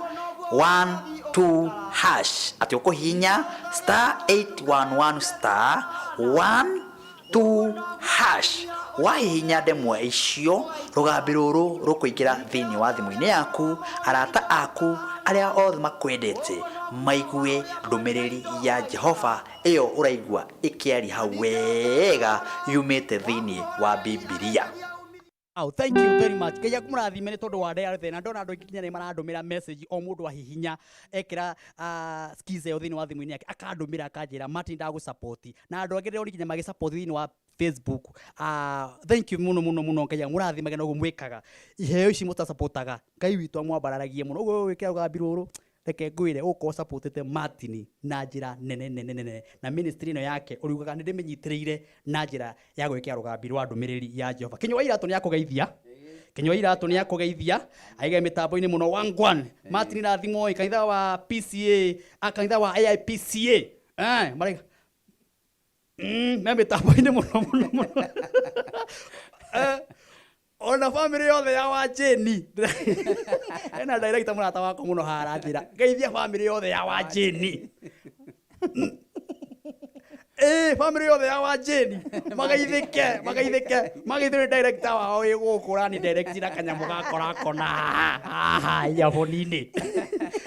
[SPEAKER 5] 12 hash, atĩ ũkũhihinya star 811 star 12 hash. Wahihinya ndemwa icio, rũgambi rũrũ rũkũingĩra thĩinĩ wa thimũ-inĩ yaku, arata aku arĩa othe makwendete maigue ndũmĩrĩri ya Jehova ĩyo ũraigua ĩkĩaria hau wega yumĩte thĩinĩ wa Bibilia.
[SPEAKER 3] Wow, thank you very much. Ngai akũmũrathime nĩ tondũ wa ndĩa na ndona andũ aingĩ nginya nĩ marandũmĩra message o mũndũ ahihinya ekĩra skiza ĩyo thĩinĩ wa thimũ-inĩ yake akandũmĩra akanjĩra Martin ndagũ-support, na andũ angĩ ndĩrona nginya magĩ-support thĩinĩ wa Facebook. Thank you mũno mũno mũno. Ngai amũrathimage na ũguo mwĩkaga iheo ici mũtasupportaga. Ngai witũ amwambararagie mũno. Ũguo wĩkĩra rũgambi rũrũ, reke ngwĩre ũgũkorwo supportĩte Martin na njĩra nene nene nene, na ministry ĩno yake ũriugaga nĩ ndĩmĩnyitĩrĩire na njĩra ya gwĩkĩra rũgambi rwa ndũmĩrĩri ya Jehova. Kinyua wa Iratũ nĩ akũgeithia, Kinyua wa Iratũ nĩ akũgeithia, aige mĩtambo-inĩ mũno. Wangwan Martin rathimwo ĩ kanitha wa PCA, a kanitha wa AIPCA, maraiga me mĩtambo-inĩ mũno mũno mũno. Ona bamĩrĩ yothe ya Wanjĩni, ena director mũrata wakwa mũno haha aranjĩra ngeithia bamĩrĩ yothe ya Wanjĩni. Ĩĩ, bamĩrĩ yothe ya Wanjĩni magaithĩke, magaithĩke, magaithĩke nĩ director wao wĩ gũkũ ũrani direct na kanyamũ gakora kona haha earphone-inĩ.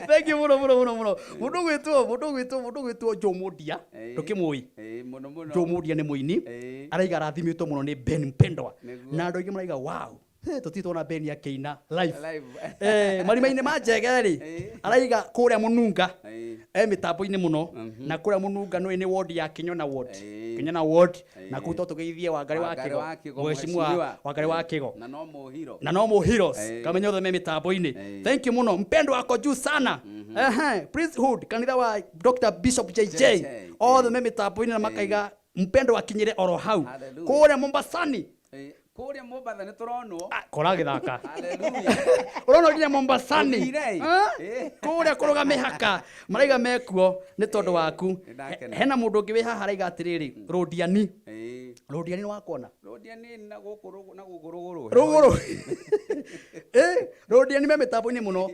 [SPEAKER 3] Thank you mũno mũno mũno mũno. Mũndũ gwĩtwo, mũndũ gwĩtwo, mũndũ gwĩtwo Joe Mundia, ndũkĩmũĩ?
[SPEAKER 2] Ĩĩ, mũno mũno.
[SPEAKER 3] Joe Mundia nĩ mũini. Araiga arathimĩtwo mũno nĩ Ben Mpendwa. Na andũ aingĩ maraiga wow, hey, tũtirĩ tuona Ben akĩina live.
[SPEAKER 2] Live.
[SPEAKER 3] Marima-inĩ ma Njege rĩ, araiga kũrĩa Mũnunga, mĩtambo-inĩ mũno, na kũrĩa Mũnunga nĩ ward ya Kinyona ward. Kinyona ward, na kũu to tũgeithie Wangarĩ wa
[SPEAKER 2] Wangarĩ
[SPEAKER 3] Kĩgo.
[SPEAKER 2] wa Kĩgo,
[SPEAKER 3] Mheshimiwa
[SPEAKER 2] mheshimiwa.
[SPEAKER 3] Wangarĩ wa Kĩgo.
[SPEAKER 2] Na no mũhiro.
[SPEAKER 3] Na no mũhiros. Kamenya othe me mĩtambo-inĩ. Thank you mũno. Mpendwa wako juu sana. Priesthood, kanitha wa Dr. Bishop JJ.
[SPEAKER 2] JJ.
[SPEAKER 3] Othe me mĩtambo-inĩ na makaiga mpendwa akinyĩre oro hau.
[SPEAKER 2] Hallelujah.
[SPEAKER 3] Kũrĩa Mombasani.
[SPEAKER 2] Kũrĩa Mombatha nĩ tũronwo.
[SPEAKER 3] Kora gĩthaka.
[SPEAKER 2] Hallelujah.
[SPEAKER 3] Ũrona nginya Mombasani.
[SPEAKER 2] Ũthire, ĩ.
[SPEAKER 3] Kũrĩa kũrũga mĩhaka maraiga mekuo nĩ tondũ waku.
[SPEAKER 2] Nĩ ndakena.
[SPEAKER 3] Hena mũndũ ũngĩ wĩ haha araiga atĩrĩrĩ, Rũndiani. Rũndiani nĩ wakuona?
[SPEAKER 2] Rũndiani na gũkũ na gũkũ rũgũrũ.
[SPEAKER 3] Rũgũrũ. Rũndiani me mĩtambo-inĩ mũno.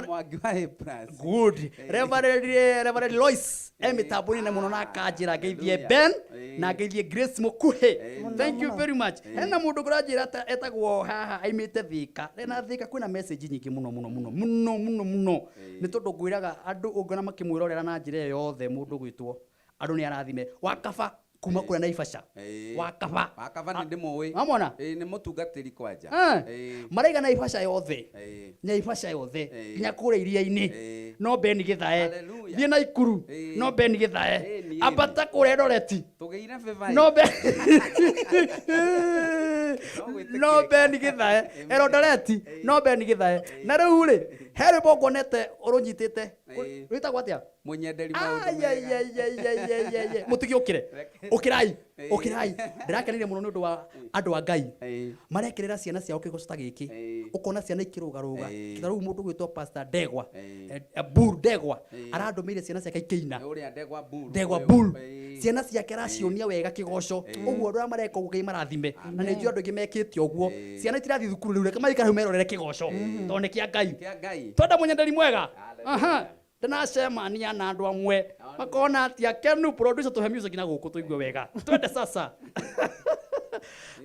[SPEAKER 2] Mwangi wa A plus.
[SPEAKER 3] Good. Reverend Lois e mĩtambo-inĩ mũno na akanjĩra ngeithie
[SPEAKER 2] Hallelujah.
[SPEAKER 3] Ben na ngeithie Grace Mũkuhĩ. Thank you very much. Hena mũndũ ũranjĩra etagwo haha aimĩte Thika. Na Thika kwĩna message nyingĩ mũno mũno mũno mũno mũno mũno. Nĩ tondũ ngwĩraga andũ ũngĩona makĩmwĩrorera na njĩra ĩyo yothe mũndũ gwĩtwo andũ nĩ arathime. Wakaba kuma kũrĩa Naivasha. Wakaba.
[SPEAKER 2] Wakaba nĩ ndĩmũĩ.
[SPEAKER 3] Wamwona?
[SPEAKER 2] Nĩ mũtungatĩri kwanja.
[SPEAKER 3] Maraiga Naivasha yothe. Naivasha yothe. Nginya kũrĩa iria-inĩ. No Ben Gĩthae.
[SPEAKER 2] Hallelujah.
[SPEAKER 3] Thiĩ Naikuru. No Ben Gĩthae.
[SPEAKER 2] Niĩ.
[SPEAKER 3] Ambata kũrĩa Eldoret.
[SPEAKER 2] Tũgĩire favor.
[SPEAKER 3] No Ben.
[SPEAKER 2] No
[SPEAKER 3] No Ben Gĩthae. Eldoret. No Ben Gĩthae. Na rĩu rĩ, he rwĩmbo nguonete ũrũnyitĩte. Rwĩtagwo atĩa?
[SPEAKER 2] Mũnyenderi maũndũ
[SPEAKER 3] Ai, ai,
[SPEAKER 2] mega.
[SPEAKER 3] ai, ai, ai, ai, ai, ai. Mũtige ũkĩre. Ũkĩrai. Ũkĩrai. Ndĩrakenire mũno nĩ ũndũ wa andũ a Ngai. Marekerera ciana ciao kĩgoco ta gĩkĩ. Ũkona ciana ikĩrũgarũga. Ta rĩu mũndũ ũgwĩtwo Pastor Ndegwa. Bull Ndegwa. Arandũmĩire ciana ciake ikĩina.
[SPEAKER 2] Ũrĩa Ndegwa Bull.
[SPEAKER 3] Ndegwa Bull. Ciana ciake aracionia wega kĩgoco. Ũguo andũ arĩa mareka ũguo Ngai marathime. Na nĩ njũĩ andũ aingĩ mekĩte ũguo. Ciana itirathiĩ thukuru rĩu, reke maikare hau merorere kĩgoco. Tondũ nĩ kĩa Ngai.
[SPEAKER 2] Kĩa Ngai.
[SPEAKER 3] Twenda mũnyenderi mwega. Ndinacemania na andũ amwe makona atĩ akenu. Producer, tũhe music na gũkũ tũigue wega. Twende sasa.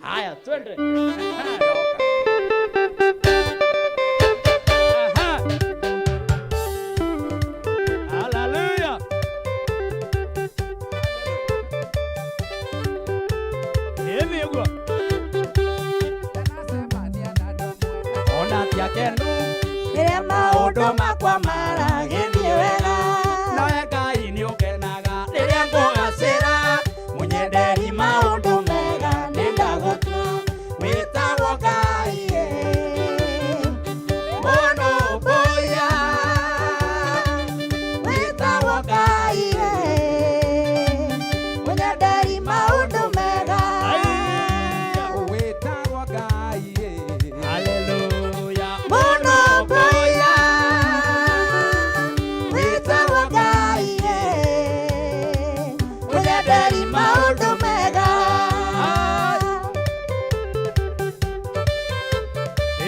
[SPEAKER 3] Haya, twende. Aha. Hallelujah. Ĩni ũguo. Ona ti akenu.
[SPEAKER 1] Rĩrĩa maũndũ makwa maragĩthiĩ wega.
[SPEAKER 3] Nawe Ngai nĩ ũkenaga
[SPEAKER 1] rĩrĩa ngũgacĩra, mũnyenderi maũndũ
[SPEAKER 4] Mũnyenderi maũndũ mega.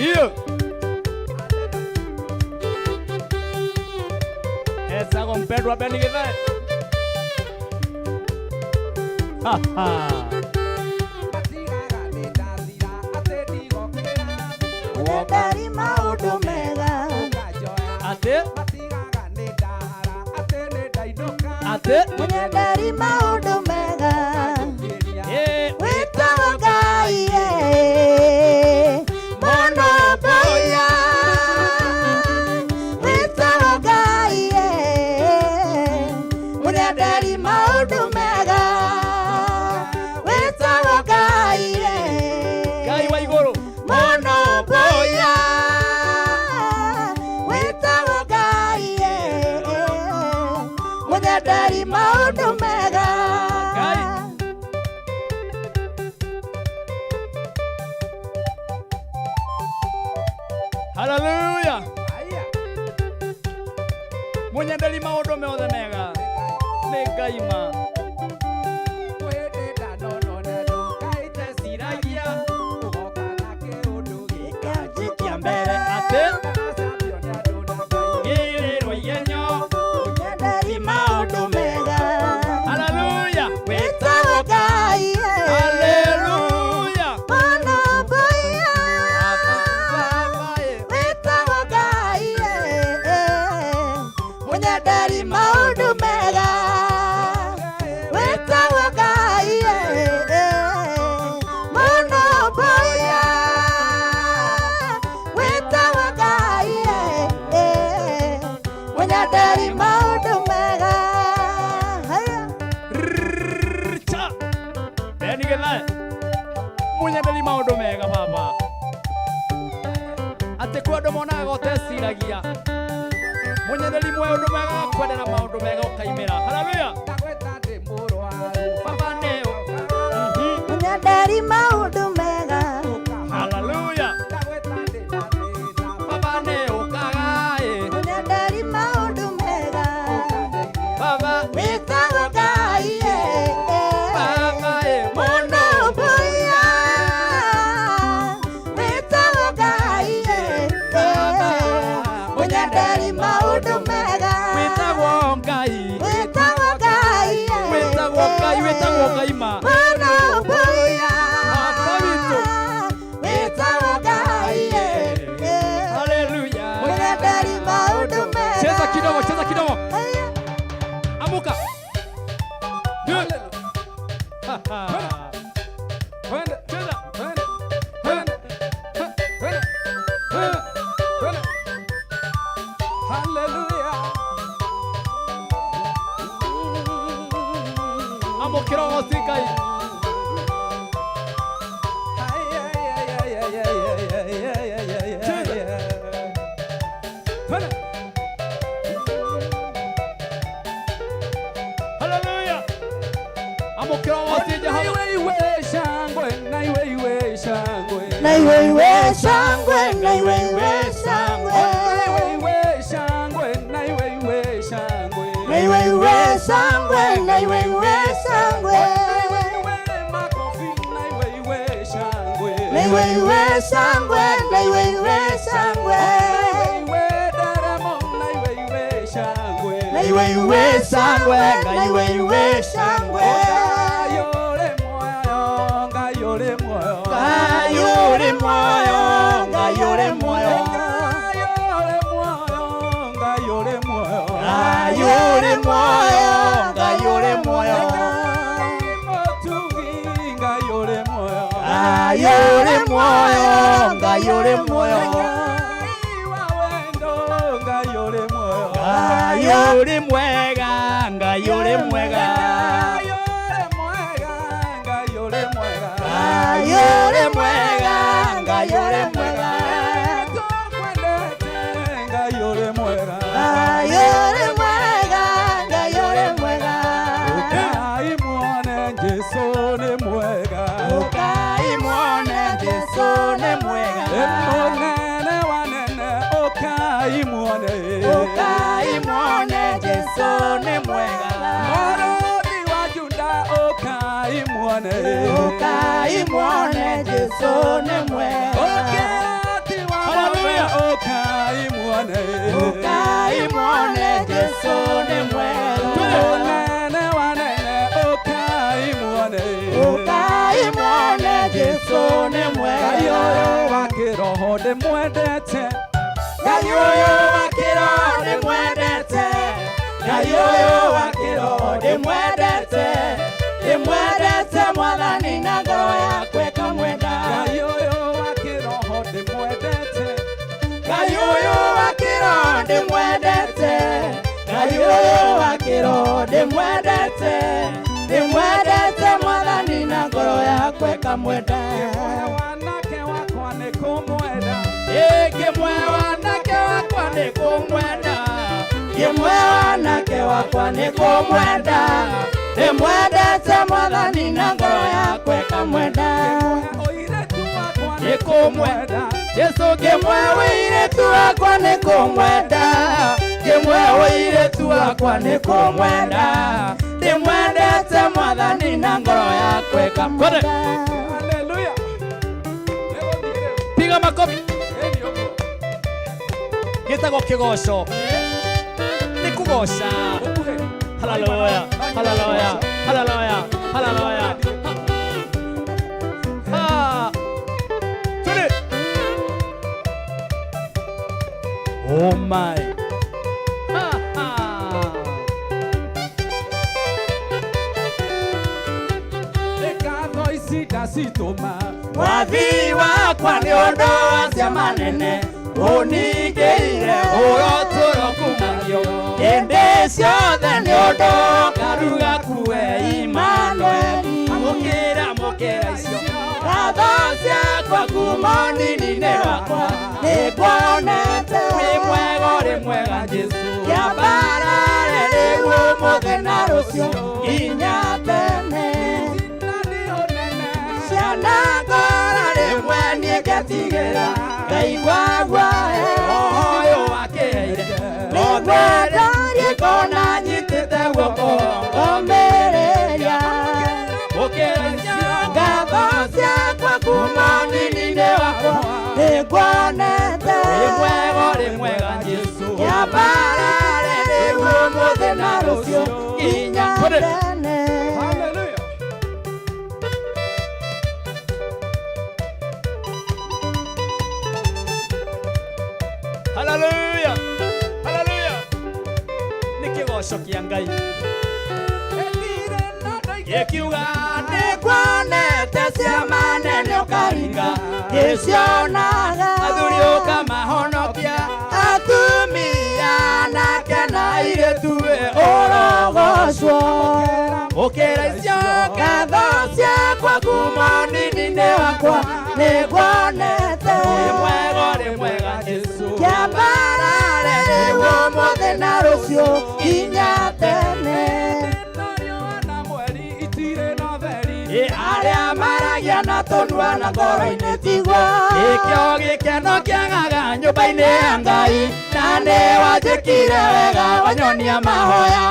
[SPEAKER 3] Iyo. Etagwo mpendwa Beni Githae. Ha ha.
[SPEAKER 4] Mũnyenderi maũndũ mega.
[SPEAKER 3] Atĩ atĩ
[SPEAKER 4] Mũnyenderi maũndũ mega.
[SPEAKER 3] ĩ
[SPEAKER 4] Wĩtagwo Ngai ĩ, mũno mboya. Wĩtagwo Ngai ĩ, mũnyenderi maũndũ mega. Wĩtagwo Ngai ĩ,
[SPEAKER 3] Ngai wa igũrũ.
[SPEAKER 4] mũno mboya. Wĩtagwo Ngai ĩ, mũnyenderi maũndũ mega.
[SPEAKER 3] Ngai. Haleluya. Mũnyenderi maũndũ mothe mega. Nĩ Ngai ma.
[SPEAKER 4] Gĩkanjikia mbere.
[SPEAKER 3] Atĩ ngĩrĩrwo igenyo.
[SPEAKER 4] Mũnyenderi maũndũ mega.
[SPEAKER 3] Haleluya.
[SPEAKER 4] Wĩtagwo Ngai ĩ,
[SPEAKER 3] Haleluya.
[SPEAKER 4] mũno mboya.
[SPEAKER 3] Baba ĩ.
[SPEAKER 4] Wĩtagwo Ngai ĩ, mũnyenderi maũndũ mega. Wĩtagwo Ngai ĩ, mũno mboya. Wĩtagwo Ngai ĩ, mũnyenderi maũndũ mega. Haya.
[SPEAKER 3] Cha. Beni Githae. Mũnyenderi maũndũ mega baba. Atĩ kwĩ andũ monaga ũteciragia. Mũnyenderi maũndũ mega akwendera maũndũ mega ũkaimĩra. Haleluya. Baba nĩ
[SPEAKER 4] Mũnyenderi maũndũ mega.
[SPEAKER 3] Haleluya. Baba nĩ ũkaga ĩ.
[SPEAKER 4] Mũnyenderi maũndũ mega.
[SPEAKER 3] Baba.
[SPEAKER 4] Wĩtagwo Ngai ĩ,
[SPEAKER 3] Baba ĩ.
[SPEAKER 4] mũno mboya. Wĩtagwo Ngai ĩ, mũnyenderi maũndũ mega.
[SPEAKER 3] Wĩtagwo Ngai.
[SPEAKER 4] Wĩtagwo Ngai ĩ,
[SPEAKER 3] Wĩtagwo Ngai, wĩtagwo Ngai ma.
[SPEAKER 4] mũno mboya.
[SPEAKER 3] Baba witũ.
[SPEAKER 4] Wĩtagwo Ngai ĩ,
[SPEAKER 3] Haleluya.
[SPEAKER 4] mũnyenderi maũndũ mega.
[SPEAKER 3] Cheza kidogo, cheza kidogo.
[SPEAKER 4] Haya.
[SPEAKER 3] Amuka. Ha, ha. Cheza. Amũkĩra ũgoci Ngai. Haleluya. Amũkĩra ũgoci Jehova.
[SPEAKER 4] Na iwe iwe shangwe, na iwe iwe shangwe. Na iwe iwe shangwe, na iwe iwe shangwe. Na iwe iwe shangwe, na iwe iwe shangwe. Na iwe iwe shangwe, na iwe iwe shangwe.
[SPEAKER 3] Ngai ũrĩ muoyo, Ngai ũrĩ muoyo. Ngai ũrĩ muoyo, Ngai ũrĩ muoyo. Ngai ũrĩ muoyo, Ngai ũrĩ muoyo. Ngai ũrĩ mwega, Ngai ũrĩ mwega. Ngai ũrĩ mwega, Ngai ũrĩ mwega.
[SPEAKER 4] Ngai ũrĩ mwega, Ngai ũrĩ mwega.
[SPEAKER 2] Ũkai muone Jesũ nĩ mwega.
[SPEAKER 3] Ũkai muone Jesũ nĩ mwega.
[SPEAKER 2] Mũnene wa nene, ũkai muone.
[SPEAKER 3] Ũkai muone Jesũ nĩ mwega.
[SPEAKER 2] Mũrũthi wa Juda,
[SPEAKER 4] muone.
[SPEAKER 1] Ũkai muone Jesũ nĩ mwega.
[SPEAKER 4] Ũkĩrati wa mothe, ũkai muone.
[SPEAKER 1] Ũkai muone Jesũ nĩ mwega.
[SPEAKER 4] Mũnene wa nene, ũkai muone.
[SPEAKER 1] Ũkai muone Jesũ nĩ
[SPEAKER 4] Ngai
[SPEAKER 1] mwega.
[SPEAKER 4] ũyũ wa kĩroho ndĩmwendete.
[SPEAKER 2] Ngai ũyũ wa kĩroho ndĩmwendete. Ngai ũyũ wa kĩroho ndĩmwendete. Ndĩmwendete Mwathani na ngoro yakwa ĩkamwenda.
[SPEAKER 4] Ngai ũyũ wa kĩroho ndĩmwendete.
[SPEAKER 2] Ngai ũyũ wa kĩroho ndĩmwendete. Ngai ũyũ wa kĩroho ndĩmwendete. Ndĩmwendete Mwathani na ngoro yakwa ĩkamwenda.
[SPEAKER 4] Kĩmwe wanake wakwa nĩ kũmwenda.
[SPEAKER 2] Kĩmwe wanake wakwa nĩ kũmwenda. Kĩmwe wanake wakwa nĩ kũmwenda. Ndĩmwendete Mwathani na ngoro yakwa ĩkamwenda.
[SPEAKER 4] Ũirĩtu wakwa
[SPEAKER 2] Nĩ kũmwenda. Jesũ kĩmwe ũirĩtu wakwa nĩ kũmwenda. Kĩmwe ũirĩtu wakwa nĩ kũmwenda. Ndĩmwendete Mwathani na ngoro yakwa ĩkamwenda.
[SPEAKER 4] Haleluya.
[SPEAKER 3] Piga makofi.
[SPEAKER 4] Ĩni ũguo.
[SPEAKER 3] Gĩtagwo kĩgoco. Nĩ kũgoca.
[SPEAKER 4] Ũkuhĩ.
[SPEAKER 3] Hallelujah. Hallelujah. Hallelujah. Hallelujah. Ha. Twende. Oh my. Ha, ha.
[SPEAKER 4] Nĩ ngatho ici ndacitũma.
[SPEAKER 2] Mwathi wakwa nĩ ũndũ wa ciama nene ũningĩire ũrotũro kumagio hĩndĩ ciothe nĩ ũndũ karuga kuwe Imanueli. Amũkĩra amũkĩra icio ngatho ciakwa kuma ũnini-inĩ wakwa nĩnguonete wĩ mwega ũrĩ mwega Jesũ kĩambarare rĩu ũmũthĩ na rũciũ nginya tene.
[SPEAKER 4] Na nĩ ũnene.
[SPEAKER 2] Ciana ngora rĩmwe niĩ ngetigĩra ngaigua guoya roho ũyũ wakĩheire nĩngwendarie ngona nyitĩte guoko ngomĩrĩria ngatho ciakwa kuma ũnini-inĩ wakwa nĩnguonete wĩ mwega ũrĩ mwega Jesũ kĩambarare rĩu ũmũthĩ na rũciũ nginya tene.
[SPEAKER 4] Haleluya.
[SPEAKER 3] Hallelujah. Hallelujah. Nĩ kĩgoco kĩa Ngai.
[SPEAKER 4] Ĩndirĩ na ndaigua.
[SPEAKER 3] Gĩkiuga
[SPEAKER 2] Nĩnguonete ciama nene ũkaringa ngĩcionaga
[SPEAKER 3] athuri ũkamahonokia
[SPEAKER 2] atumia anake na airĩtu we ũrogocwo
[SPEAKER 3] ũkĩra icio
[SPEAKER 2] ngatho ciakwa kuma ũnini-inĩ wakwa nĩnguonete
[SPEAKER 3] wĩ mwega ũrĩ mwega Jesũ.
[SPEAKER 2] Kĩambarare rĩu ũmũthĩ na rũciũ nginya tene.
[SPEAKER 4] Na riũa na mweri itirĩ na ũtheri.
[SPEAKER 3] Ĩ
[SPEAKER 2] Arĩa maragia na tũnua na ngoro-inĩ tigwo
[SPEAKER 3] Gĩkĩo gĩkeno kĩagaga nyũmba-inĩ ya Ngai
[SPEAKER 2] na nĩ wanjĩkire wega wanyonia mahoya.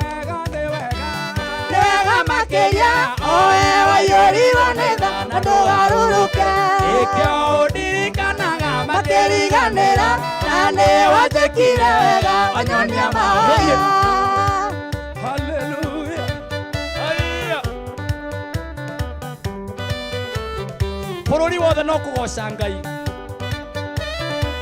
[SPEAKER 4] Wega nĩ wega.
[SPEAKER 2] Nĩ wega makĩria oe waiyũrirwo nĩ tha na ndũgarũrũke.
[SPEAKER 3] Gĩkĩo ũndirikanaga
[SPEAKER 2] Makĩriganĩra na nĩ wanjĩkire wega wanyonia mahoya.
[SPEAKER 4] Haleluya.
[SPEAKER 3] Haiya. Bũrũri wothe no kũgoca Ngai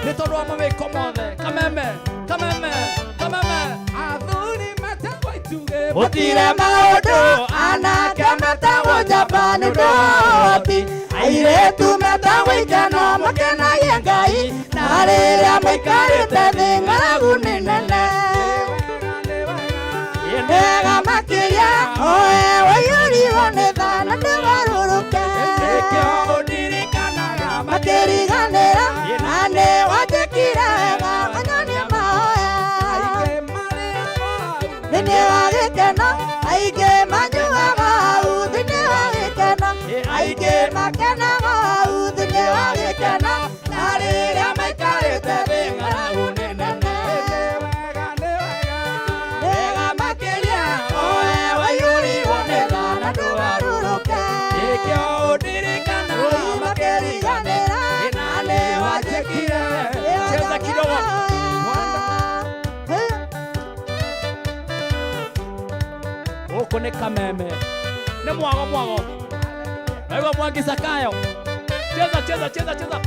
[SPEAKER 3] nĩ tondũ wa mawĩko mothe. Kameme kameme kameme.
[SPEAKER 4] Athuri metagwo itugĩ.
[SPEAKER 2] Gũtirĩ maũndũ anake metagwo njamba nĩ ũndũ wa ũhoti airĩtu metagwo ikeno makenagie Ngai na rĩrĩa maikarĩte thĩ ng'aragu nĩ nene.
[SPEAKER 4] Wega nĩ wega.
[SPEAKER 2] Wega makĩria oe waiyũrirwo nĩ tha na ndũgarũrũke.
[SPEAKER 3] Gĩkĩo ũndirikanaga
[SPEAKER 2] Makĩriganĩra na nĩ wanjĩkire wega wanyonia mahoya.
[SPEAKER 4] Aingĩ marĩagwo hau.
[SPEAKER 2] Thĩinĩ wa gĩkeno aingĩ manyuaga hau thĩinĩ wa gĩkeno aingĩ makenaga hau thĩinĩ wa gĩkeno na rĩrĩa maikarĩte thĩ ng'aragu nĩ nene.
[SPEAKER 4] Wega nĩ wega.
[SPEAKER 2] Wega makĩria oe waiyũrirwo nĩ tha na ndũgarũrũke. Gũkũ nĩ Kameme. Nĩ mwago mwago. Naigua Mwangi Sakayo. Cheza cheza cheza cheza.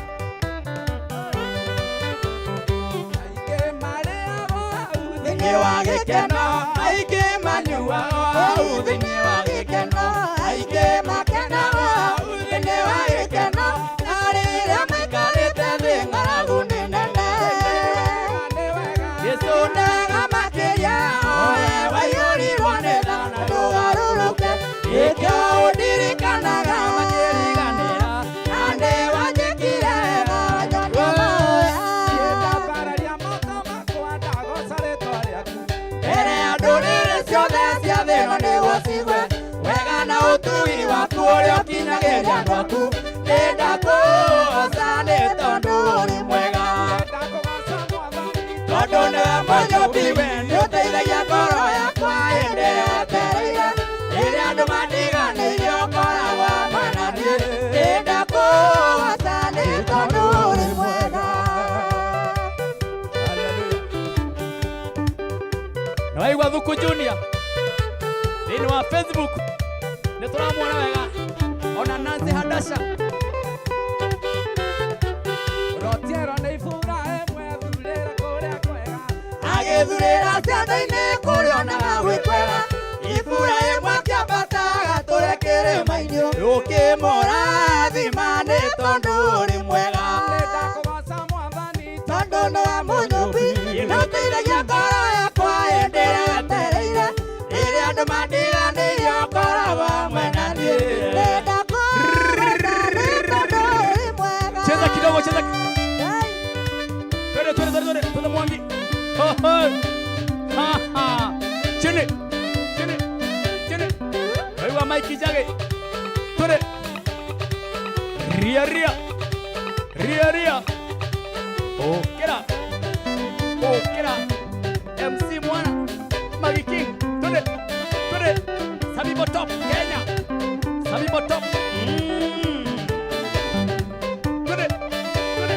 [SPEAKER 1] Thĩinĩ wa gĩkeno aingĩ manyuaga hau thĩinĩ wa gĩkeno aingĩ makenaga hau thĩinĩ wa gĩkeno na rĩrĩa maikarĩte thĩ ng'aragu nĩ nene. Jesũ nĩwega makĩria owe waiyũrirwo nĩ tha na ndũgarũrũke nĩkĩo ũndirikanaga
[SPEAKER 2] Makĩriganĩra.
[SPEAKER 1] Na nĩwanjĩkire wega nyonia mahoya. Mbere ya ndũrĩrĩ ciothe cia thĩ ĩno nĩguo ciigue wega na ũtugi waku ũrĩa ũkinyagĩria andũ aku. Nĩndakũgoca nĩ tondũ ũrĩ mwega, tondũ nĩwe mũnyũmbi we nĩũteithagia ngoro yakwa hĩndĩ ĩrĩa wetereire. Rĩrĩa andũ mandiganĩirie ũkoragwo hamwe na niĩ. Nĩndakũgoca nĩ tondũ ũrĩ mwega.
[SPEAKER 2] Na waigua Thuku Junior thĩinĩ wa Facebook nĩ tũramuona wega ona Nancy Hadasha.
[SPEAKER 1] Agĩthurĩra cianda-inĩ kũrĩa onaga gwĩ kwega. Iburahĩmu akĩambata agatũre kĩrĩma-inĩ ũkĩmũrathima nĩ tondũ ũrĩ mwega. Tondũ nĩwe mũnyũmbi nĩũteithagia ngoro yakwa hĩndĩ ĩrĩa yetereire. Rĩrĩa andũ mandiganĩirie ũkoragwo hamwe na niĩ. Nĩndakũgoca nĩ tondũ ũrĩ mwega.
[SPEAKER 2] Cheza kidogo, cheza. Twende twende twende twende twende Mwangi. Ho ho. Ha ha. Chini. Chini. Chini. Waigua Mike Jage. Twende. Ria ria. Ria ria. Okera. Okera. MC Mwana. Magi King. Twende. Twende. Sabibo Top Kenya. Sabibo Top. Twende. Twende.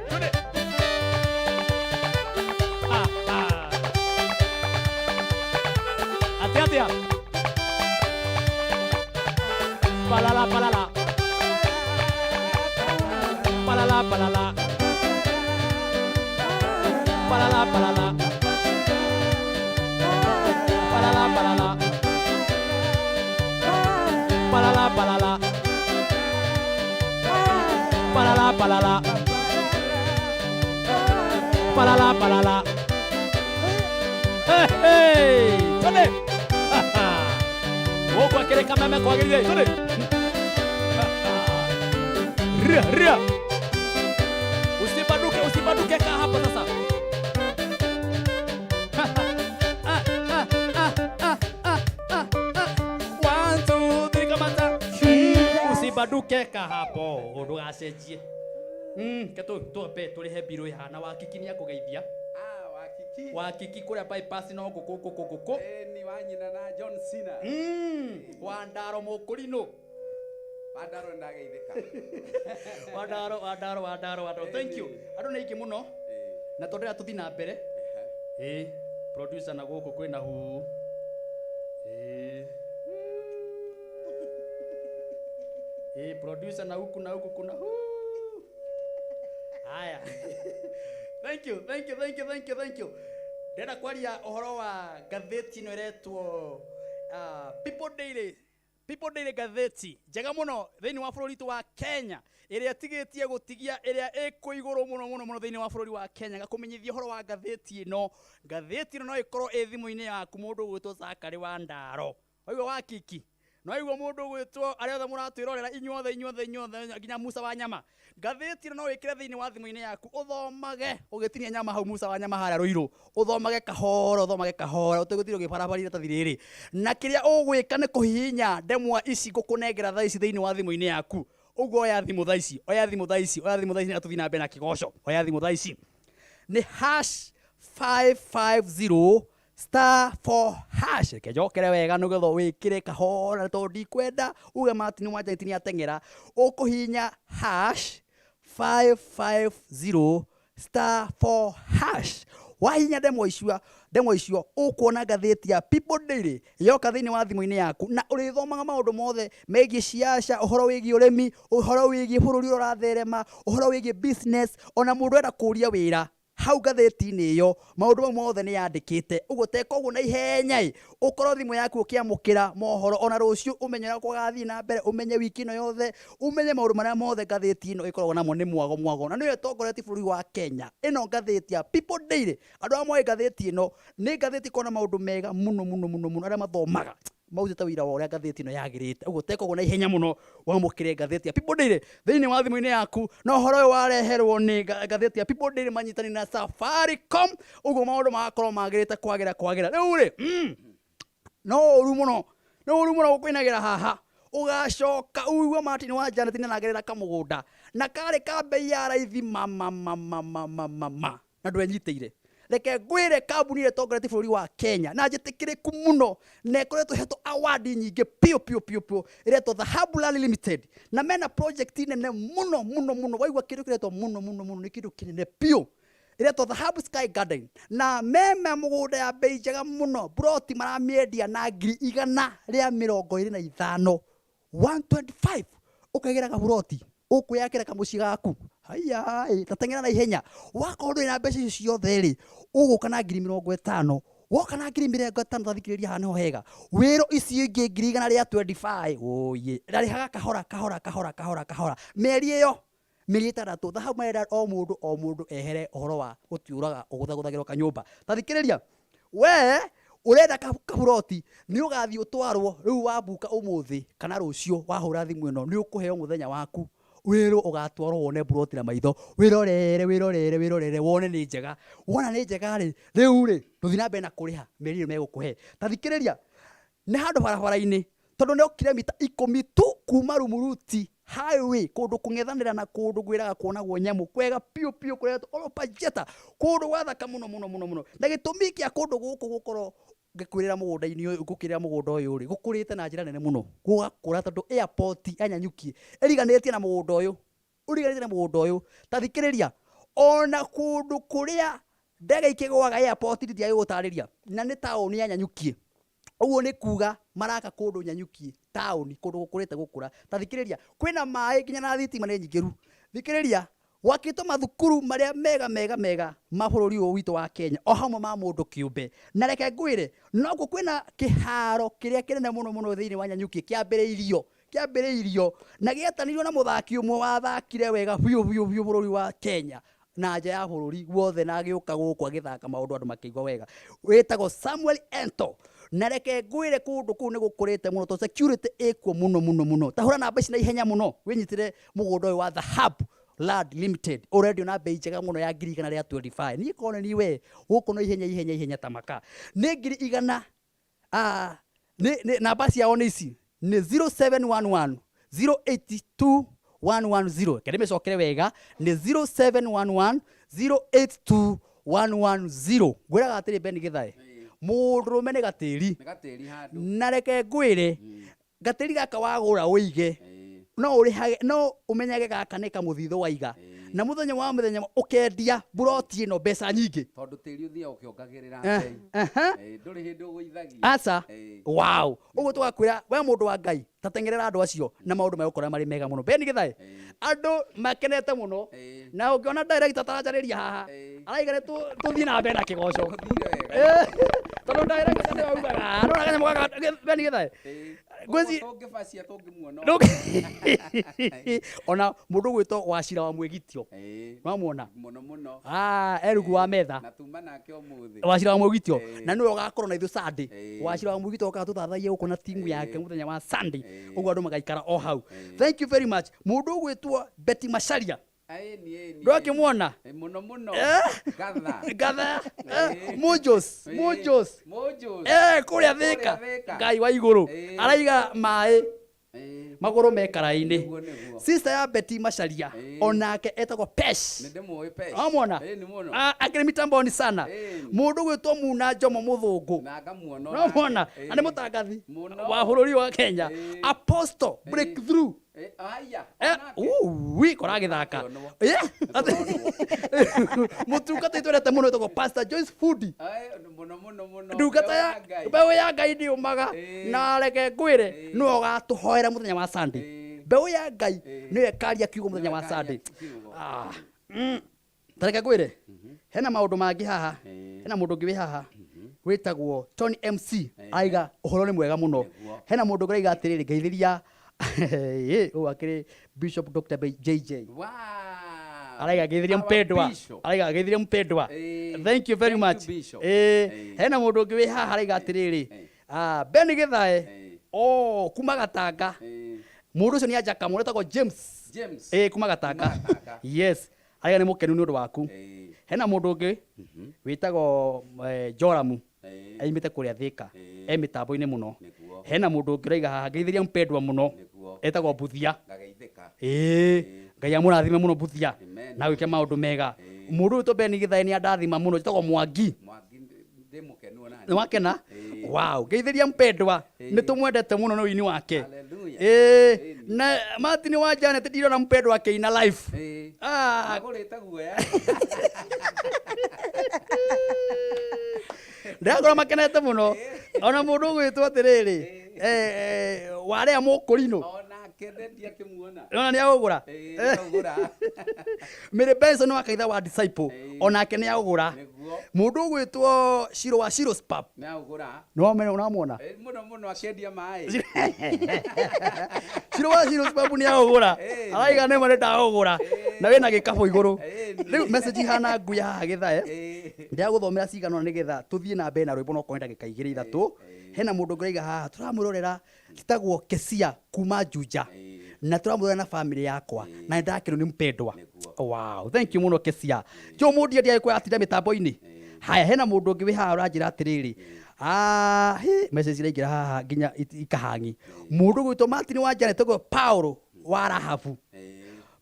[SPEAKER 2] Twende. Ah, ah. Atia atia. Palala palala. Palala palala. Palala palala. Palala palala. Palala palala. Palala palala. Palala palala. Hey hey. Twende. Ha ha. Gũkũ akĩrĩ Kameme kwagĩrĩire. Twende. Ria ria. Usibaduke, usibaduke, kaa hapa sasa. Ah, ah, ah, ah, ah, ah, ah. One, two, three, kamata. Usibaduke, kaa hapo. Ndũgacenjie. Ke twambe tũrĩhe mbirũ ĩhana Wakiki nĩ akũgeithia. Wakiki kũrĩa bypass no ngũkũ ngũkũ ngũkũ.
[SPEAKER 4] Ni wa nyina na John Cena.
[SPEAKER 2] Wandaro mũkũrinũ.
[SPEAKER 4] Wandaro ndageithĩka.
[SPEAKER 2] Wandaro, Wandaro, Wandaro, Wandaro. Thank you. Andũ nĩ aingĩ mũno na tondũ tũthiĩ na mbere. Ĩĩ, producer na gũkũ kwĩna huu. Ĩĩ. Ĩĩ, producer na huku na huku kuna huu. Haya. Thank you, thank you, thank you, thank you, thank you. Ndĩrenda kwaria ũhoro wa ngathĩti ĩno ĩretwo People Daily. People Daily ngathĩti njega mũno thĩinĩ wa bũrũri witũ wa Kenya ĩrĩa ĩtigĩtie gũtigia ĩrĩa ĩkũ igũrũ mũno mũno mũno thĩinĩ wa bũrũri wa Kenya. Ngakũmenyithia ũhoro wa ngathĩti ĩno. Ngathĩti ĩno no ĩkorwo ĩ thimũ-inĩ yaku mũndũ ũgwĩtwo Zachary Wandaro. Waigua Wakiki? No waigua mũndũ ũgwĩtwo arĩa othe mũratwĩrorera inyuothe inyuothe inyuothe nginya Musa wa nyama. Ngathĩti ĩno no wĩkĩre thĩinĩ wa thimũ-inĩ yaku ũthomage ũgĩtinia nyama hau Musa wa nyama harĩa Rũirũ. Ũthomage kahora, ũthomage kahora ũtegũtinda ũgĩbarabara iratathi rĩrĩ. Na kĩrĩa ũgwĩka nĩ kũhihinya ndemwa ici ngũkũnengera thaa ici thĩinĩ wa thimũ-inĩ yaku. Ũguo oya thimũ thaa ici, oya thimũ thaa ici, oya thimũ thaa ici na tũthiĩ na mbere na kĩgoco. Oya thimũ thaa ici. Nĩ hash 550 star 4 hash. Reke njokere wega nĩgetha wĩkĩre kahora tondũ ndikwenda uge Martin Wanjaiti nĩateng'era. Ũkũhihinya hash 550 star 4 hash. Wahihinya ndemwa icio,
[SPEAKER 3] Ndemwa icio ũkuona ngathĩti ya People Daily yoka thĩinĩ wa thimũ-inĩ yaku na ũrĩthomaga maũndũ mothe megiĩ ciaca, ũhoro wĩgiĩ ũrĩmi, ũhoro wĩgiĩ bũrũri ũrĩa ũratherema, ũhoro wĩgiĩ business, ona mũndũ enda kũria wĩra hau ngathĩti-inĩ ĩyo maũndũ mau mothe nĩ yandĩkĩte. Ũguo teka ũguo na ihenya ĩ, ũkorwo thimũ yaku ũkĩamũkĩra mohoro ona rũciũ ũmenye ũrĩa gũgathiĩ na mbere, ũmenye wiki ĩno yothe, ũmenye maũndũ marĩa mothe ngathĩti ĩno ĩkoragwo namo nĩ mwago mwago na nĩyo ĩtongoretie bũrũri wa Kenya. Ĩno ngathĩti ya People Daily, andũ arĩa moĩ ngathĩti ĩno, nĩ ngathĩti ĩkoragwo na maũndũ mega mũno mũno mũno mũno arĩa mathomaga maurutĩte ũira wa ũrĩa ngathĩti ĩno yagĩrĩte. Ũguo teka ũguo na ihenya mũno wamũkĩre ngathĩti ya People Daily thĩinĩ wa thimũ-inĩ yaku, na ũhoro ũyũ wareherwo nĩ ngathĩti ya People Daily manyitanĩire na Safaricom, ũguo maũndũ magakorwo magĩrĩte kwagĩra kwagĩra. Rĩu rĩ, no ũru mũno, nĩ ũru mũno gũkũinagĩra haha ũgacoka ũigue Martin wa Janet nĩ aragerera kamũgũnda na karĩ ka mbei ya raithi ma ma ma ma ma ma ma ma na ndwenyitĩire. Reke ngwĩre kambuni ĩrĩa ĩtongoretie bũrũri wa Kenya na njĩtĩkĩrĩku mũno na ĩkoretwo ĩhetwo award nyingĩ piũ piũ piũ piũ ĩretwo Dhahabu Rally Limited na mena project nene mũno mũno mũno. Waigua kĩndũ kĩretwo mũno mũno mũno nĩ kĩndũ kĩnene piũ ĩretwo Dhahabu Sky Garden na mema mũgũnda ya bei njega mũno, ploti maramĩendia na 125,000, 125 ũkagĩra kaburoti ũkwĩyakĩra kamũciĩ gaku. Haiya ĩ, ta teng'era na ihenya. Wakorwo ndũrĩ na mbeca icio ciothe rĩ, ũgũka na 50,000. Woka na 50,000, ta thikĩrĩria haha nĩho hega, wĩrwo icio ingĩ 125,000 ũyĩ rarĩhaga kahora kahora kahora kahora kahora mĩeri ĩyo mĩeri 6. Thahabu marenda o mũndũ o mũndũ ehere ũhoro wa gũtiũraga ũgũthagũthagĩrwo kanyũmba. Ta thikĩrĩria, we ũrenda kaburoti nĩ ũgathiĩ ũtwarwo rĩu wabuka ũmũthĩ kana rũciũ, wahũra thimũ ĩno nĩ ũkũheo mũthenya waku wĩrwo ũgatwarwo wone buroti na maitho, wĩrorere wĩrorere wĩrorere wone nĩ njega. Wona nĩ njega rĩ, rĩu rĩ ndũthiĩ na mbere na kũrĩha mĩeri ĩyo megũkũhe. Ta thikĩrĩria, nĩ handũ barabara-inĩ tondũ no kilomita 10 tu kuma Rumuruti highway, kũndũ kũng'ethanĩra na kũndũ ngwĩraga kuonagwo nyamũ kwega piũ piũ, kũretwo Olopajeta, kũndũ gwathaka mũno mũno mũno mũno. Na gĩtũmi kĩa kũndũ gũkũ gũkorwo ngĩkwĩrĩra mũgũnda-inĩ ũyũ, ngũkĩrĩra mũgũnda ũyũ rĩ, gũkũrĩte na njĩra nene mũno, gũgakũra tondũ airport ya Nanyuki ĩriganĩtie na mũgũnda ũyũ, ũriganĩtie na mũgũnda ũyũ. Ta thikĩrĩria, ona kũndũ kũrĩa ndege ikĩgũaga airport ndingĩaga gũtarĩria, na nĩ taũni ya Nanyuki. Ũguo nĩ kuga maraka kũndũ Nanyuki taũni, kũndũ gũkũrĩte gũkũra. Ta thikĩrĩria, kwĩna maĩ nginya na thitima nĩ nyingĩru. Thikĩrĩria, gwakĩtwo mathukuru marĩa mega mega mega ma bũrũri ũyũ witũ wa Kenya, o hamwe ma mũndũ kĩũmbe. Na reke ngwĩre, nokuo kwĩna kĩharo kĩrĩa kĩnene mũno mũno thĩinĩ wa Nanyuki kĩambĩrĩirio, kĩambĩrĩirio na gĩetanĩirio na mũthaki ũmwe wathakire wega biũ biũ biũ bũrũri wa Kenya na nja ya bũrũri guothe, na agĩũka gũkũ agĩthaka maũndũ andũ makĩigua wega, wĩtagwo Samuel Ento. Na reke ngwĩre, kũndũ kũu nĩ gũkũrĩte mũno tondũ security ĩkuo mũno mũno mũno. Ta hũra namba ici na ihenya mũno wĩnyitĩre mũgũnda ũyũ wa Dhahabu Land Limited, ũrendio na bei njega mũno ya 125,000. Niĩ korwo nĩ niĩ we, gũkũ no ihenya ihenya ihenya ta maka. Nĩ ngiri igana nĩ namba ciao nĩ ici, nĩ 0711 082 110. Reke ndĩmĩcokere wega, nĩ 0711 082 110. Ngwĩraga atĩrĩ, Ben Githae, mũndũrũme nĩ gatĩri.
[SPEAKER 2] Nĩ gatĩri handũ.
[SPEAKER 3] Na reke ngwĩre, gatĩri gaka wagũra ũige, no ũrĩhage, no ũmenyage gaka nĩ kamũthithũ waiga, na mũthenya wa mũthenya ũkendia buroti ĩno mbeca nyingĩ.
[SPEAKER 2] Tondũ tĩri ũthiaga ũkĩongagĩrĩra bei. Ndũrĩ hĩndĩ ũgũithagia.
[SPEAKER 3] Aca. Wow. Ũguo tũgakwĩra we mũndũ wa Ngai, ta teng'erera andũ acio na maũndũ megũkorwo marĩ mega mũno. Ben Githae, andũ makenete mũno, na ũngĩona director ataranjarĩria haha, araiga nĩ tũthiĩ na mbere na kĩgoco.
[SPEAKER 2] Gũthire wega.
[SPEAKER 3] Tondũ director nĩwe augaga, nĩwona kanyamũ gaka, Ben Githae?
[SPEAKER 2] Tũngĩbacia tũngĩmuona.
[SPEAKER 3] Ona mũndũ ũgwĩtwo Wacira wa Mwĩgitio. Nĩwamwona?
[SPEAKER 2] Mũno mũno.
[SPEAKER 3] Erugu wa metha.
[SPEAKER 2] Na tuma nake ũmũthĩ.
[SPEAKER 3] Wacira wa Mwĩgitio. Na nĩwe ũgakorwo na ithuĩ Sunday. Wacira wa Mwĩgitio okaga tũthathaiye gũkũ na timu yake mũthenya wa Sunday. Ũguo andũ magaikara o hau. Thank you very much. Mũndũ ũgwĩtwo Betty Macharia. Ndwakĩmuona?
[SPEAKER 2] Mũno mũno. Ngatha.
[SPEAKER 3] Ngatha. Mojos. Mojos.
[SPEAKER 2] Mojos.
[SPEAKER 3] Kũrĩa Thĩka. Ngai wa igũrũ. Araiga maĩ magũrũ me karaĩ-inĩ.
[SPEAKER 2] Nĩguo, nĩguo.
[SPEAKER 3] Sister ya Betty Macharia, onake etagwo Pesh.
[SPEAKER 2] Nĩndĩmũĩ Pesh.
[SPEAKER 3] Wamwona?
[SPEAKER 2] Ĩĩ, nĩ mũno.
[SPEAKER 3] Akĩrĩ mitamboni sana. Mũndũ ũgwĩtwo Muna Njomo Mũthũngũ.
[SPEAKER 2] Na ngamuona
[SPEAKER 3] No muona?
[SPEAKER 2] onake.
[SPEAKER 3] Na nĩ mũtangathi
[SPEAKER 2] Mũno.
[SPEAKER 3] wa bũrũri wa Kenya. Apostle Breakthrough.
[SPEAKER 2] Eh, aya
[SPEAKER 3] Eh,
[SPEAKER 2] onake.
[SPEAKER 3] ui koragĩthaka
[SPEAKER 2] Kũronwo.
[SPEAKER 3] mũtungata itwendete mũno wĩtagwo Pastor Joyce Fundi.
[SPEAKER 2] Ai, mũno mũno mũno.
[SPEAKER 3] Ndungata
[SPEAKER 2] Mbeũ
[SPEAKER 3] ya
[SPEAKER 2] Ngai.
[SPEAKER 3] mbeũ ya Ngai ndiũmaga.
[SPEAKER 2] Ĩĩ.
[SPEAKER 3] Na reke ngwĩre,
[SPEAKER 2] Ĩĩ.
[SPEAKER 3] nĩwe ũgatũhoera mũthenya wa Sunday.
[SPEAKER 2] Ĩĩ.
[SPEAKER 3] Mbeũ ya Ngai
[SPEAKER 2] Ĩĩ.
[SPEAKER 3] nĩyo ĩkaria kiugo mũthenya
[SPEAKER 2] Nĩyo
[SPEAKER 3] wa
[SPEAKER 2] ĩkaria
[SPEAKER 3] Sunday.
[SPEAKER 2] kiugo.
[SPEAKER 3] Ah, Ta reke ngwĩre, hena maũndũ mangĩ haha.
[SPEAKER 2] Ĩĩ.
[SPEAKER 3] Hena mũndũ ũngĩ wĩ haha wĩtagwo Tony MC.
[SPEAKER 2] Ĩĩ.
[SPEAKER 3] Aiga ũhoro nĩ mwega mũno.
[SPEAKER 2] Nĩguo.
[SPEAKER 3] Hena mũndũ ũngĩ ũraiga atĩrĩrĩ, ngeithĩria ũyũ akĩrĩ Bishop Dr. JJ.
[SPEAKER 2] Wow.
[SPEAKER 3] Araiga ngeithĩria
[SPEAKER 2] Our
[SPEAKER 3] mpendwa.
[SPEAKER 2] bishop.
[SPEAKER 3] Araiga ngeithĩria mpendwa.
[SPEAKER 2] Ĩĩ.
[SPEAKER 3] Thank you very
[SPEAKER 2] Thank you,
[SPEAKER 3] much.
[SPEAKER 2] Bishop.
[SPEAKER 3] Ĩĩ.
[SPEAKER 2] Ĩĩ.
[SPEAKER 3] Hena mũndũ ũngĩ wĩ haha araiga atĩrĩrĩ,
[SPEAKER 2] Ĩĩ.
[SPEAKER 3] ah, Ben Githae.
[SPEAKER 2] Ĩĩ.
[SPEAKER 3] Oh, kuma Gatanga.
[SPEAKER 2] Ĩĩ.
[SPEAKER 3] Mũndũ ũcio nĩ anjaka mũno, etagwo James.
[SPEAKER 2] James.
[SPEAKER 3] Ĩĩ, kuma Gatanga.
[SPEAKER 2] Kuma Gatanga.
[SPEAKER 3] Yes. Araiga nĩ mũkenu nĩ ũndũ waku.
[SPEAKER 2] Ĩĩ.
[SPEAKER 3] Hena mũndũ ũngĩ wĩtagwo Joramu.
[SPEAKER 2] Ĩĩ.
[SPEAKER 3] Aimĩte kũrĩa Thĩka.
[SPEAKER 2] Ĩĩ.
[SPEAKER 3] E mĩtambo-inĩ mũno.
[SPEAKER 2] Nĩguo.
[SPEAKER 3] Hena mũndũ ũngĩ ũraiga haha ngeithĩria mpendwa mũno.
[SPEAKER 2] Nĩguo.
[SPEAKER 3] Etagwo Mbuthia.
[SPEAKER 2] Ngageithĩka.
[SPEAKER 3] Ĩĩ. Ngai amũrathime mũno Mbuthia.
[SPEAKER 2] Amen.
[SPEAKER 3] Na gwĩke maũndũ mega.
[SPEAKER 2] Ĩĩ.
[SPEAKER 3] Mũndũ ũyũ Ben Githae nĩ andathima mũno, njĩtagwo Mwangi.
[SPEAKER 2] Mwangi ndĩ mũkenu ona
[SPEAKER 3] Nĩ wakena?
[SPEAKER 2] Ĩĩ.
[SPEAKER 3] Wow, ngeithĩria mpendwa.
[SPEAKER 2] Ĩĩ.
[SPEAKER 3] Nĩ tũmwendete mũno nĩ ũini wake.
[SPEAKER 2] Hallelujah.
[SPEAKER 3] Ĩĩ.
[SPEAKER 2] Ĩĩ.
[SPEAKER 3] Na Martin wa Janet ndirona mpendwa akĩina live.
[SPEAKER 2] Ĩĩ.
[SPEAKER 3] Ah.
[SPEAKER 2] Agũrĩte guoya.
[SPEAKER 3] Ndĩrakora makenete mũno. Ona mũndũ ũgwĩtwo atĩrĩrĩ, warĩa mũkũrinũ.
[SPEAKER 2] Onake ndiakĩmuona.
[SPEAKER 3] Nĩwona nĩ agũgũra?
[SPEAKER 2] Ĩĩ, nĩagũgũra.
[SPEAKER 3] Mary Benson wa kanitha wa Disciple,
[SPEAKER 2] Ĩĩ.
[SPEAKER 3] onake nĩ agũgũra.
[SPEAKER 2] Nĩguo.
[SPEAKER 3] Mũndũ ũgwĩtwo Shiro wa Shiro's Pub.
[SPEAKER 2] Nĩagũgũra.
[SPEAKER 3] Nĩwamenya ũramwona?
[SPEAKER 2] Ĩĩ, mũno mũno akĩendia maĩ.
[SPEAKER 3] Shiro wa Shiro's Pub nĩ agũgũra.
[SPEAKER 2] Ĩĩ.
[SPEAKER 3] Araiga nĩ ma nĩ ndagũgũra.
[SPEAKER 2] Ĩĩ.
[SPEAKER 3] Na wĩna gĩkabũ igũrũ.
[SPEAKER 2] Ĩĩ.
[SPEAKER 3] Rĩu message ihana ngui haha Gĩthae.
[SPEAKER 2] Ĩĩ.
[SPEAKER 3] Ndĩragũthomera cigana ũna nĩgetha tũthiĩ na mbere na rwĩmbo no korwo nĩ ndagĩka igĩrĩ ithatũ. Hena mũndũ ũngĩ ũraiga haha tũramwĩrorera tagwo Kesia kuma Juja.
[SPEAKER 2] Ĩĩ.
[SPEAKER 3] Na tũramwĩrorera na family yakwa. Na nĩndakĩrwo nĩ mpendwa.
[SPEAKER 2] Nĩguo.
[SPEAKER 3] Wow, thank you mũno Kesia. Joe Mũndia ndiagĩkorwo atinda mĩtambo-inĩ. Haya, hena mũndũ ũngĩ wĩ haha ũranjĩra atĩrĩrĩ. Ah, he, message iraingĩra haha nginya ikahang'i. Mũndũ ũgwĩtwo Martin wa Janet ũguo Paulo wa Rahabu.
[SPEAKER 2] Ĩĩ.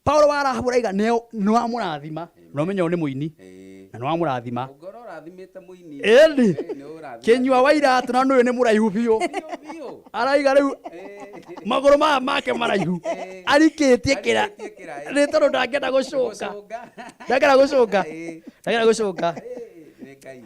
[SPEAKER 3] Paulo wa Rahabu araiga nĩ wamũrathima. Na ũmenye ũyũ nĩ mũini.
[SPEAKER 2] Ĩĩ.
[SPEAKER 3] Na nĩ wamũrathima.
[SPEAKER 2] Ũngorwo ũrathimĩte mũini.
[SPEAKER 3] Ĩni.
[SPEAKER 2] Ĩĩ, nĩ ũrathima.
[SPEAKER 3] Kĩnyua wa iratũ na nĩ ũyũ nĩ mũraihu biũ.
[SPEAKER 2] Biũ, biũ.
[SPEAKER 3] Araiga rĩu
[SPEAKER 2] Ĩĩ.
[SPEAKER 3] magũrũ maya make maraihu.
[SPEAKER 2] Ĩĩ.
[SPEAKER 3] Arikĩtie kĩra.
[SPEAKER 2] Arikĩtie kĩra, ĩĩ.
[SPEAKER 3] Nĩ tondũ ndangĩenda gũcũnga.
[SPEAKER 2] Gũcũnga.
[SPEAKER 3] Ndangĩenda gũcũnga.
[SPEAKER 2] Ĩĩ.
[SPEAKER 3] Ndangĩenda gũcũnga.
[SPEAKER 2] Ĩĩ, nĩ Ngai.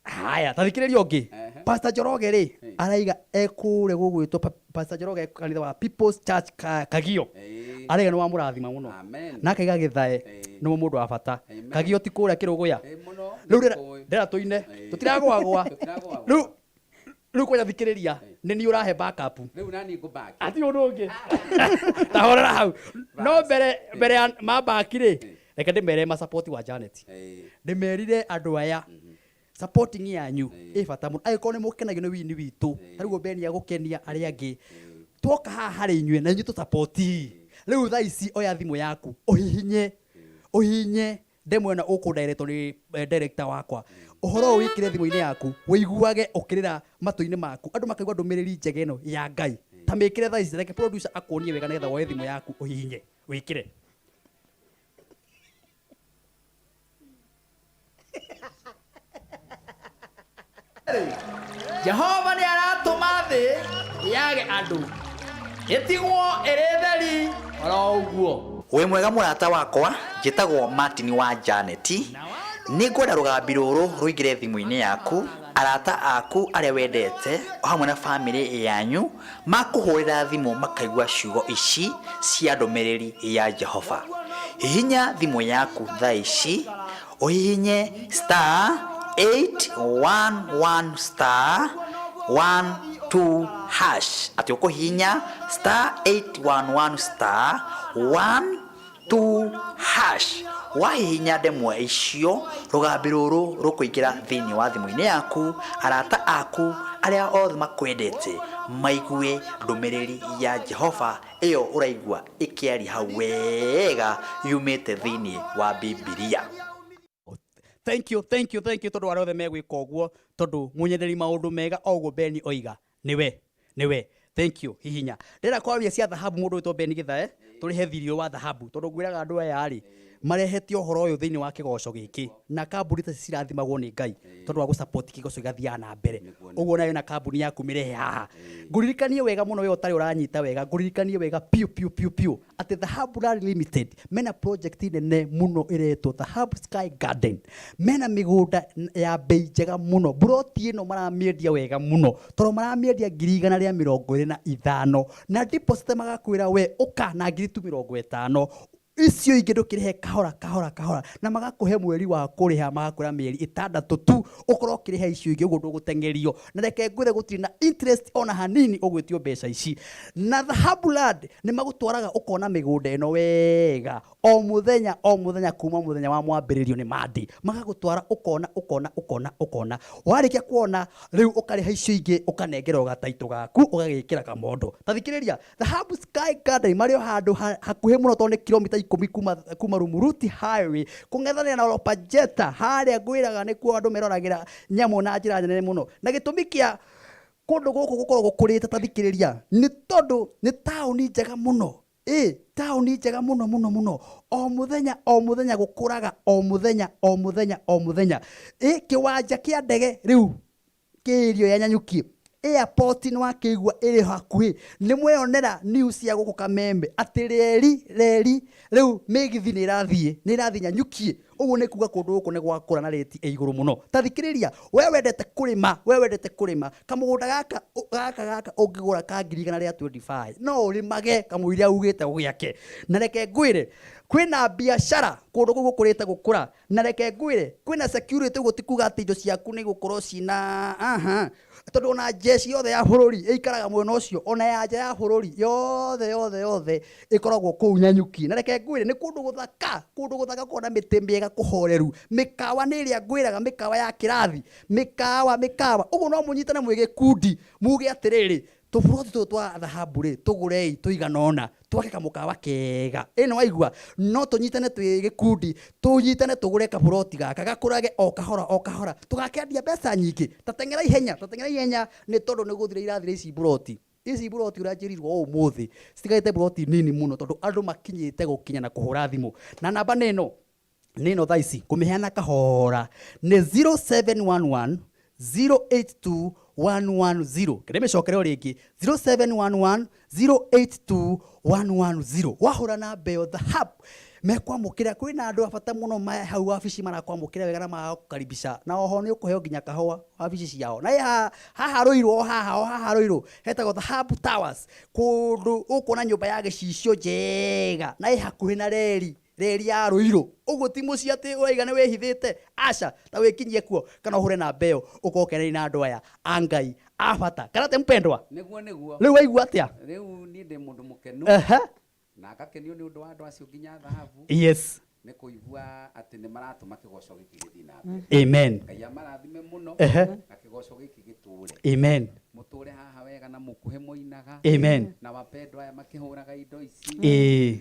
[SPEAKER 3] Haya, ta thikĩrĩria ũngĩ.
[SPEAKER 2] Ehe.
[SPEAKER 3] Pastor Njoroge rĩ,
[SPEAKER 2] Ĩĩ.
[SPEAKER 3] araiga ekũrĩa gũgwĩtwo Pastor Njoroge kanitha wa People's Church Kagio.
[SPEAKER 2] Ĩĩ.
[SPEAKER 3] Araiga nĩ wamũrathima mũno.
[SPEAKER 2] Amen.
[SPEAKER 3] Na akaiga Gĩthae
[SPEAKER 2] Ĩĩ.
[SPEAKER 3] nĩwe mũndũ wa bata.
[SPEAKER 2] Amen.
[SPEAKER 3] Kagio ti kũrĩa Kĩrũgũya.
[SPEAKER 2] Ĩĩ, mũno.
[SPEAKER 3] Rĩu
[SPEAKER 2] Nĩkũĩ.
[SPEAKER 3] ndĩra tũine.
[SPEAKER 2] Ĩĩ.
[SPEAKER 3] Tũtiragũagũa.
[SPEAKER 2] Tũtiragũagũa.
[SPEAKER 3] Rĩu kwanja thikĩrĩria, nĩ niĩ ũrahe backup.
[SPEAKER 2] Rĩu nani ngũbaki?
[SPEAKER 3] Ati ũndũ ũngĩ. Ta horera hau. No mbere ya mabaki rĩ, reke ndĩmere ma support wa Janet.
[SPEAKER 2] Ĩĩ.
[SPEAKER 3] Ndĩmerire andũ aya supporting yanyu ĩ bata mũno. Angĩkorwo nĩ mũkenagio nĩ wini witũ, ta rĩu Ben agũkenia arĩa angĩ, twoka haha harĩ inyuĩ na inyuĩ tũsapoti. Rĩu thaa ici oya thimũ yaku, ũhihinye, ũhihinye ndemwa ĩno ũkũndirectwo nĩ director wakwa. Ũhoro ũyũ wĩkĩre thimũ-inĩ yaku, wĩiguage ũkĩrĩra matũ-inĩ maku, andũ makaigua ndũmĩrĩri njega ĩno ya Ngai. Ta mĩkĩre thaa ici, reke producer akuonie wega nĩgetha woe thimũ yaku ũhihinye, wĩkĩre.
[SPEAKER 5] Jehova nĩ aratũma thĩ yage andũ, ĩtigwo ĩrĩ theri oro ũguo. Wĩ mwega mũrata wakwa, njĩtagwo Martin wa Janet. Nĩ ngwenda rũgambi rũrũ rũingĩre thimũ-inĩ yaku, arata aku arĩa wendete o hamwe na family yanyu makũhũrĩra thimũ makaigua ciugo ici cia ndũmĩrĩri ya Jehova. Hihinya thimũ yaku thaa ici, ũhihinye star eight one one star one two hash. Atĩ ũkũhihinya star eight one one star one two hash. Wahihinya ndemwa icio, rũgambi rũrũ rũkũingĩra thĩinĩ wa thimũ-inĩ yaku, arata aku arĩa othe makwendete maigue ndũmĩrĩri ya Jehova ĩyo ũraigua ĩkĩaria hau wega yumĩte thĩinĩ wa Bibilia.
[SPEAKER 3] Thank you, thank you, thank you tondu arĩa othe megwĩka ũguo, tondu mũnyenderi maũndũ mega o ũguo Ben oiga nĩwe, nĩwe. Thank you, hihinya. Ndĩrenda kwaria cia thahabu mũndũ wĩtwo Ben Githae, tũrĩhe thirio wa thahabu, tondũ ngwĩraga andũ aya rĩ, Marehete ũhoro ũyũ thĩinĩ wa kĩgoco gĩkĩ, na kambuni ta ici cirathimagwo nĩ Ngai tondũ wa gũsupport kĩgoco gĩgathiaga na mbere. Ũguo nawe na kambuni yaku mĩrehe haha. Ngũririkanie wega mũno, we ũtarĩ ũranyita wega, ngũririkanie wega piũ piũ piũ piũ atĩ Dhahabu Land Limited mena project nene mũno ĩretwo Dhahabu Sky Garden. Mena mĩgũnda ya bei njega mũno. Mburoti ĩno maramĩendia wega mũno tondũ maramĩendia 125,000, na deposit magakwĩra we ũka na ngiri tu 50, icio ingĩ ndũkĩrĩhe kahora kahora kahora, na magakũhe mweri wa kũrĩha, magakwĩra mĩeri 6 tu ũkorwo ũkĩrĩha icio ingĩ, ũguo ndũgũteng'erio. Na reke ngwĩre, gũtirĩ na interest ona hanini ũgwĩtio mbeca ici. Na Dhahabu Land nĩ magũtwaraga ũkona mĩgũnda ĩno wega o mũthenya o mũthenya, kuma mũthenya wa mwambĩrĩrio nĩ Monday, magagũtwara ũkona ũkona ũkona ũkona. Warĩkia kuona rĩu ũkarĩha icio ingĩ, ũkanengerwo gataitũ gaku, ũgagĩkĩra kamondo. Ta thikĩrĩria, Dhahabu Sky Garden marĩ o handũ hakuhĩ mũno, tondũ nĩ kilomita 10 kuma Rumuruti Highway, kũng'ethanĩra na Olopajeta harĩa ngwĩraga nĩkuo andũ meroragĩra nyamũ na njĩra nene mũno. Na gĩtũmi kĩa kũndũ gũkũ gũkorwo gũkũrĩte, ta thikĩrĩria, nĩ tondũ nĩ taũni njega mũno, ĩ taũni njega mũno mũno mũno. O mũthenya o mũthenya gũkũraga, o mũthenya o mũthenya o mũthenya. Ĩ kĩwanja kĩa ndege rĩu kĩĩrio ya Nanyuki airport nĩ wakĩigua ĩrĩ hakuhĩ. Nĩ mweyonera news ya gũkũ Kameme atĩ reri rĩu mĩgithi nĩ ĩrathiĩ Nanyuki. Ũguo nĩ kuga kũndũ gũkũ nĩ gwakũra na rĩti ĩ igũrũ mũno. Ta thikĩrĩria, we wendete kũrĩma, we wendete kũrĩma, kamũgũnda gaka ũngĩgũra ka 125,000 no ũrĩmage kamũira ugĩte ũgĩake. Na reke ngwĩre, kwĩna biacara kũndũ kũu gũkũrĩte gũkũra. Na reke ngwĩre, kwĩna security. Ũguo ti kuga atĩ indo ciaku nĩ igũkorwo cina aha, tondũ ona jeshi yothe ya bũrũri ĩikaraga mwena ũcio, ona ya nja ya bũrũri yothe yothe yothe ĩkoragwo kũu Nanyuki. Na reke ngwĩre, nĩ kũndũ gũthaka, kũndũ gũthaka, kuona mĩtĩ mĩega, kũhoreru. Mĩkawa nĩ ĩrĩa ngwĩraga, mĩkawa ya kĩrathi, mĩkawa mĩkawa. Ũguo no mũnyitane mwĩ gĩkundi, muge atĩrĩrĩ, tũburoti tũtũ twa Dhahabu rĩ, tũgũrei tũigana ũna, twake kamũkawa kega. Ĩ nĩ waigua, no tũnyitane twĩ gĩkundi, tũnyitane tũgũre kaburoti gaka, gakũrage o kahora o kahora, tũgakĩendia mbeca nyingĩ. Ta teng'era ihenya, ta teng'era ihenya, nĩ tondũ nĩ gũthira irathira ici buroti ici. Buroti ũrĩa njĩrirwo ũmũthĩ, citigarĩte buroti nini mũno, tondũ andũ makinyĩte gũkinya na kũhũra thimũ. Na namba nĩ ĩno thaa ici kũmĩheana kahora nĩ 0711 082 110. Kĩrĩa mĩcokere o rĩngĩ, 0711 082 110. Wahũra namba ĩyo, Dhahab mekwamũkĩra. Kwĩna andũ a bata mũno me hau wabici, marakwamũkĩra wega na magakũkaribisha, na oho nĩ ũkũheo nginya kahũa wabici ciao. Na ĩ haha Rũirũ, o haha o haha Rũirũ, hetagwo Dhahabu Towers, kũndũ ũkuona nyũmba ya gĩcicio njega, na ĩ hakuhĩ na reri ya Rũirũ. Ũguo ti mũciĩ atĩ ũraiga nĩ wĩhithĩte, aca. Ta wĩkinyie kuo kana ũhũre namba ĩyo, ũkorwo ũkeneire na andũ aya a Ngai a bata. Kana te mpendwa?
[SPEAKER 6] Nĩguo, nĩguo.
[SPEAKER 3] Rĩu waigua atĩa?
[SPEAKER 6] Rĩu niĩ ndĩ mũndũ mũkenu na ngakenio nĩ ũndũ wa andũ acio nginya Thahabu nĩ kũigua atĩ nĩ maratũma kĩgoco gĩkĩ gĩthiĩ na mbere.
[SPEAKER 3] Amen.
[SPEAKER 6] Ngai amarathime mũno na kĩgoco gĩkĩ gĩtũre.
[SPEAKER 3] Amen.
[SPEAKER 6] Mũtũre haha wega na mũkuhĩ mũinaga na wapendwa aya makĩhũraga indo ici,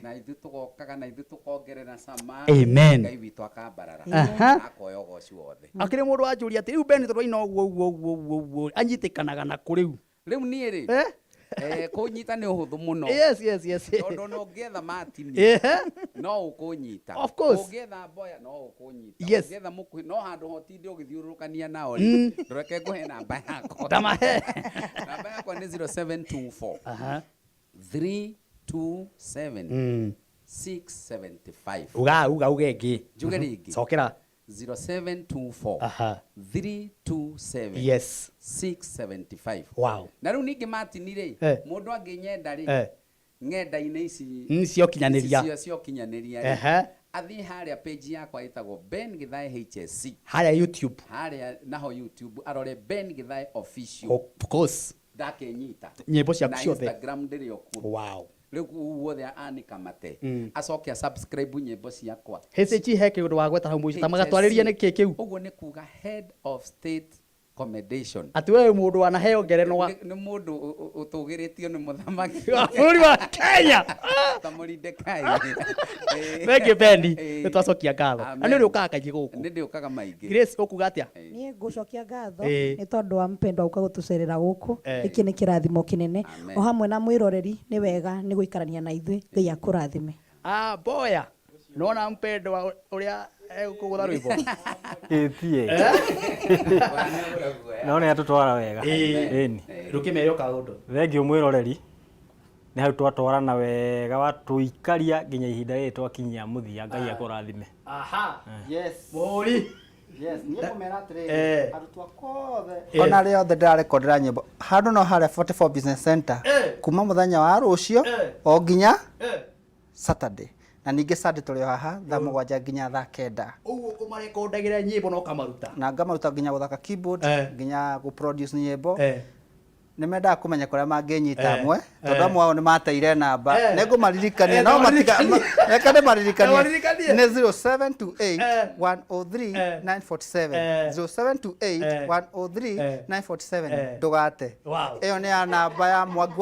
[SPEAKER 6] na ithuĩ tũgokaga na ithuĩ tũkongerera cama.
[SPEAKER 3] Amen.
[SPEAKER 6] Ngai witũ akambarara, akoya ũgoci wothe.
[SPEAKER 3] Akĩrĩ mũndũ wanjũria atĩ rĩu Beni, tondũ aina ũguo ũguo ũguo ũguo ũguo, anyitĩkanaga na kũ rĩu?
[SPEAKER 6] Rĩu niĩ rĩ, kũnyita nĩ ũhũthũ mũno, tondũ ona ũngĩetha Martin no ũkũnyita.
[SPEAKER 3] Of course.
[SPEAKER 6] Ũngĩetha Mboya no ũkũnyita.
[SPEAKER 3] Yes.
[SPEAKER 6] Ũngĩetha mũkuhĩ no handũ hotinde ũgĩthiũrũrũkania nao rĩ, ndũreke ngũhe namba yakwa.
[SPEAKER 3] Ndamahe.
[SPEAKER 6] Namba yakwa nĩ 0724 327 675.
[SPEAKER 3] Uga uga ĩngĩ.
[SPEAKER 6] Njuge rĩngĩ?
[SPEAKER 3] Cokera.
[SPEAKER 6] 0724 327 675. Na rĩu ningĩ Martin rĩ, mũndũ angĩnyenda rĩ, ng'enda-inĩ ici
[SPEAKER 3] Cia ũkinyanĩria.
[SPEAKER 6] Cia ũkinyanĩria rĩ, athiĩ harĩa page yakwa ĩtagwo Ben Githae HSC.
[SPEAKER 3] Harĩa YouTube.
[SPEAKER 6] Harĩa naho YouTube arore Ben Githae Official.
[SPEAKER 3] Of course.
[SPEAKER 6] Ndakĩnyita.
[SPEAKER 3] Nyĩmbo ciaku
[SPEAKER 6] Na
[SPEAKER 3] ciothe.
[SPEAKER 6] Instagram ndĩrĩ o kuo. Rĩu guothe anika mate, acoke a subscribe nyĩmbo ciakwa.
[SPEAKER 3] HSC, he kĩũndũ wagweta hau mũico, ta magatwarĩrie nĩ kĩ kĩu?
[SPEAKER 6] Ũguo nĩ kuga Head of State Commendation.
[SPEAKER 3] Atĩ we wĩ mũndũ wanaheo ngerenwa.
[SPEAKER 6] Nĩ mũndũ ũtũgĩrĩtio nĩ mũthamaki
[SPEAKER 3] wa bũrũri wa Kenya.
[SPEAKER 6] Ta Mũrindekai.
[SPEAKER 3] Thank you, Beni. Nĩ twacokia ngatho. Na nĩ ũrĩ ũkaga kaingĩ gũkũ?
[SPEAKER 6] Nĩ ndĩũkaga maingĩ.
[SPEAKER 3] Grace, ũkuga atĩa?
[SPEAKER 1] Niĩ ngũcokia ngatho nĩ tondũ wa mpendwa gũka gũtũcerera gũkũ. Gĩkĩ nĩ kĩrathimo kĩnene.
[SPEAKER 6] Amen.
[SPEAKER 1] O hamwe na mwĩroreri, nĩ wega nĩ gũikarania na ithuĩ. Ngai akũrathime.
[SPEAKER 3] Ah, Boya. Nona mpendwa ũrĩa egũkũgũtha rwĩmbo.
[SPEAKER 7] Ĩtie. No nĩ atũtwara wega. Ĩni.
[SPEAKER 3] Rũkĩmere kaũndũ.
[SPEAKER 7] Thengiũ mwĩroreri. Nĩ hau twatwarana wega watũikaria nginya ihinda rĩrĩ twakinyia mũthia. Ngai akũrathime.
[SPEAKER 3] Aha.
[SPEAKER 8] Yes.
[SPEAKER 3] Mũhũri.
[SPEAKER 8] Yes, niĩ ngũmera atĩrĩrĩ, arutwo akwa othe
[SPEAKER 3] Eh.
[SPEAKER 8] ona arĩa othe ndĩrarekondera nyĩmbo handũ no harĩa 44 Business Center kuma mũthenya wa rũciũ o nginya Saturday, na ningĩ Sunday tũrĩ o haha thaa 7 nginya thaa 9.
[SPEAKER 3] Ũguo ũmarekondagĩra nyĩmbo na ũkamaruta.
[SPEAKER 8] Na ngamaruta nginya gũthaka keyboard, nginya gũ-produce nyĩmbo. Nĩ mendaga kũmenya kũrĩa mangĩnyita amwe, tondũ amwe ao nĩ mateire namba. Nĩ ngũmaririkania, no matiga reke ndĩmaririkanie.
[SPEAKER 3] Maririkanie.
[SPEAKER 8] Nĩ 0728 103 947, 0728 103 947. Ndũgate.
[SPEAKER 3] Wow.
[SPEAKER 8] Ĩyo nĩ ya namba ya Mwangi wa.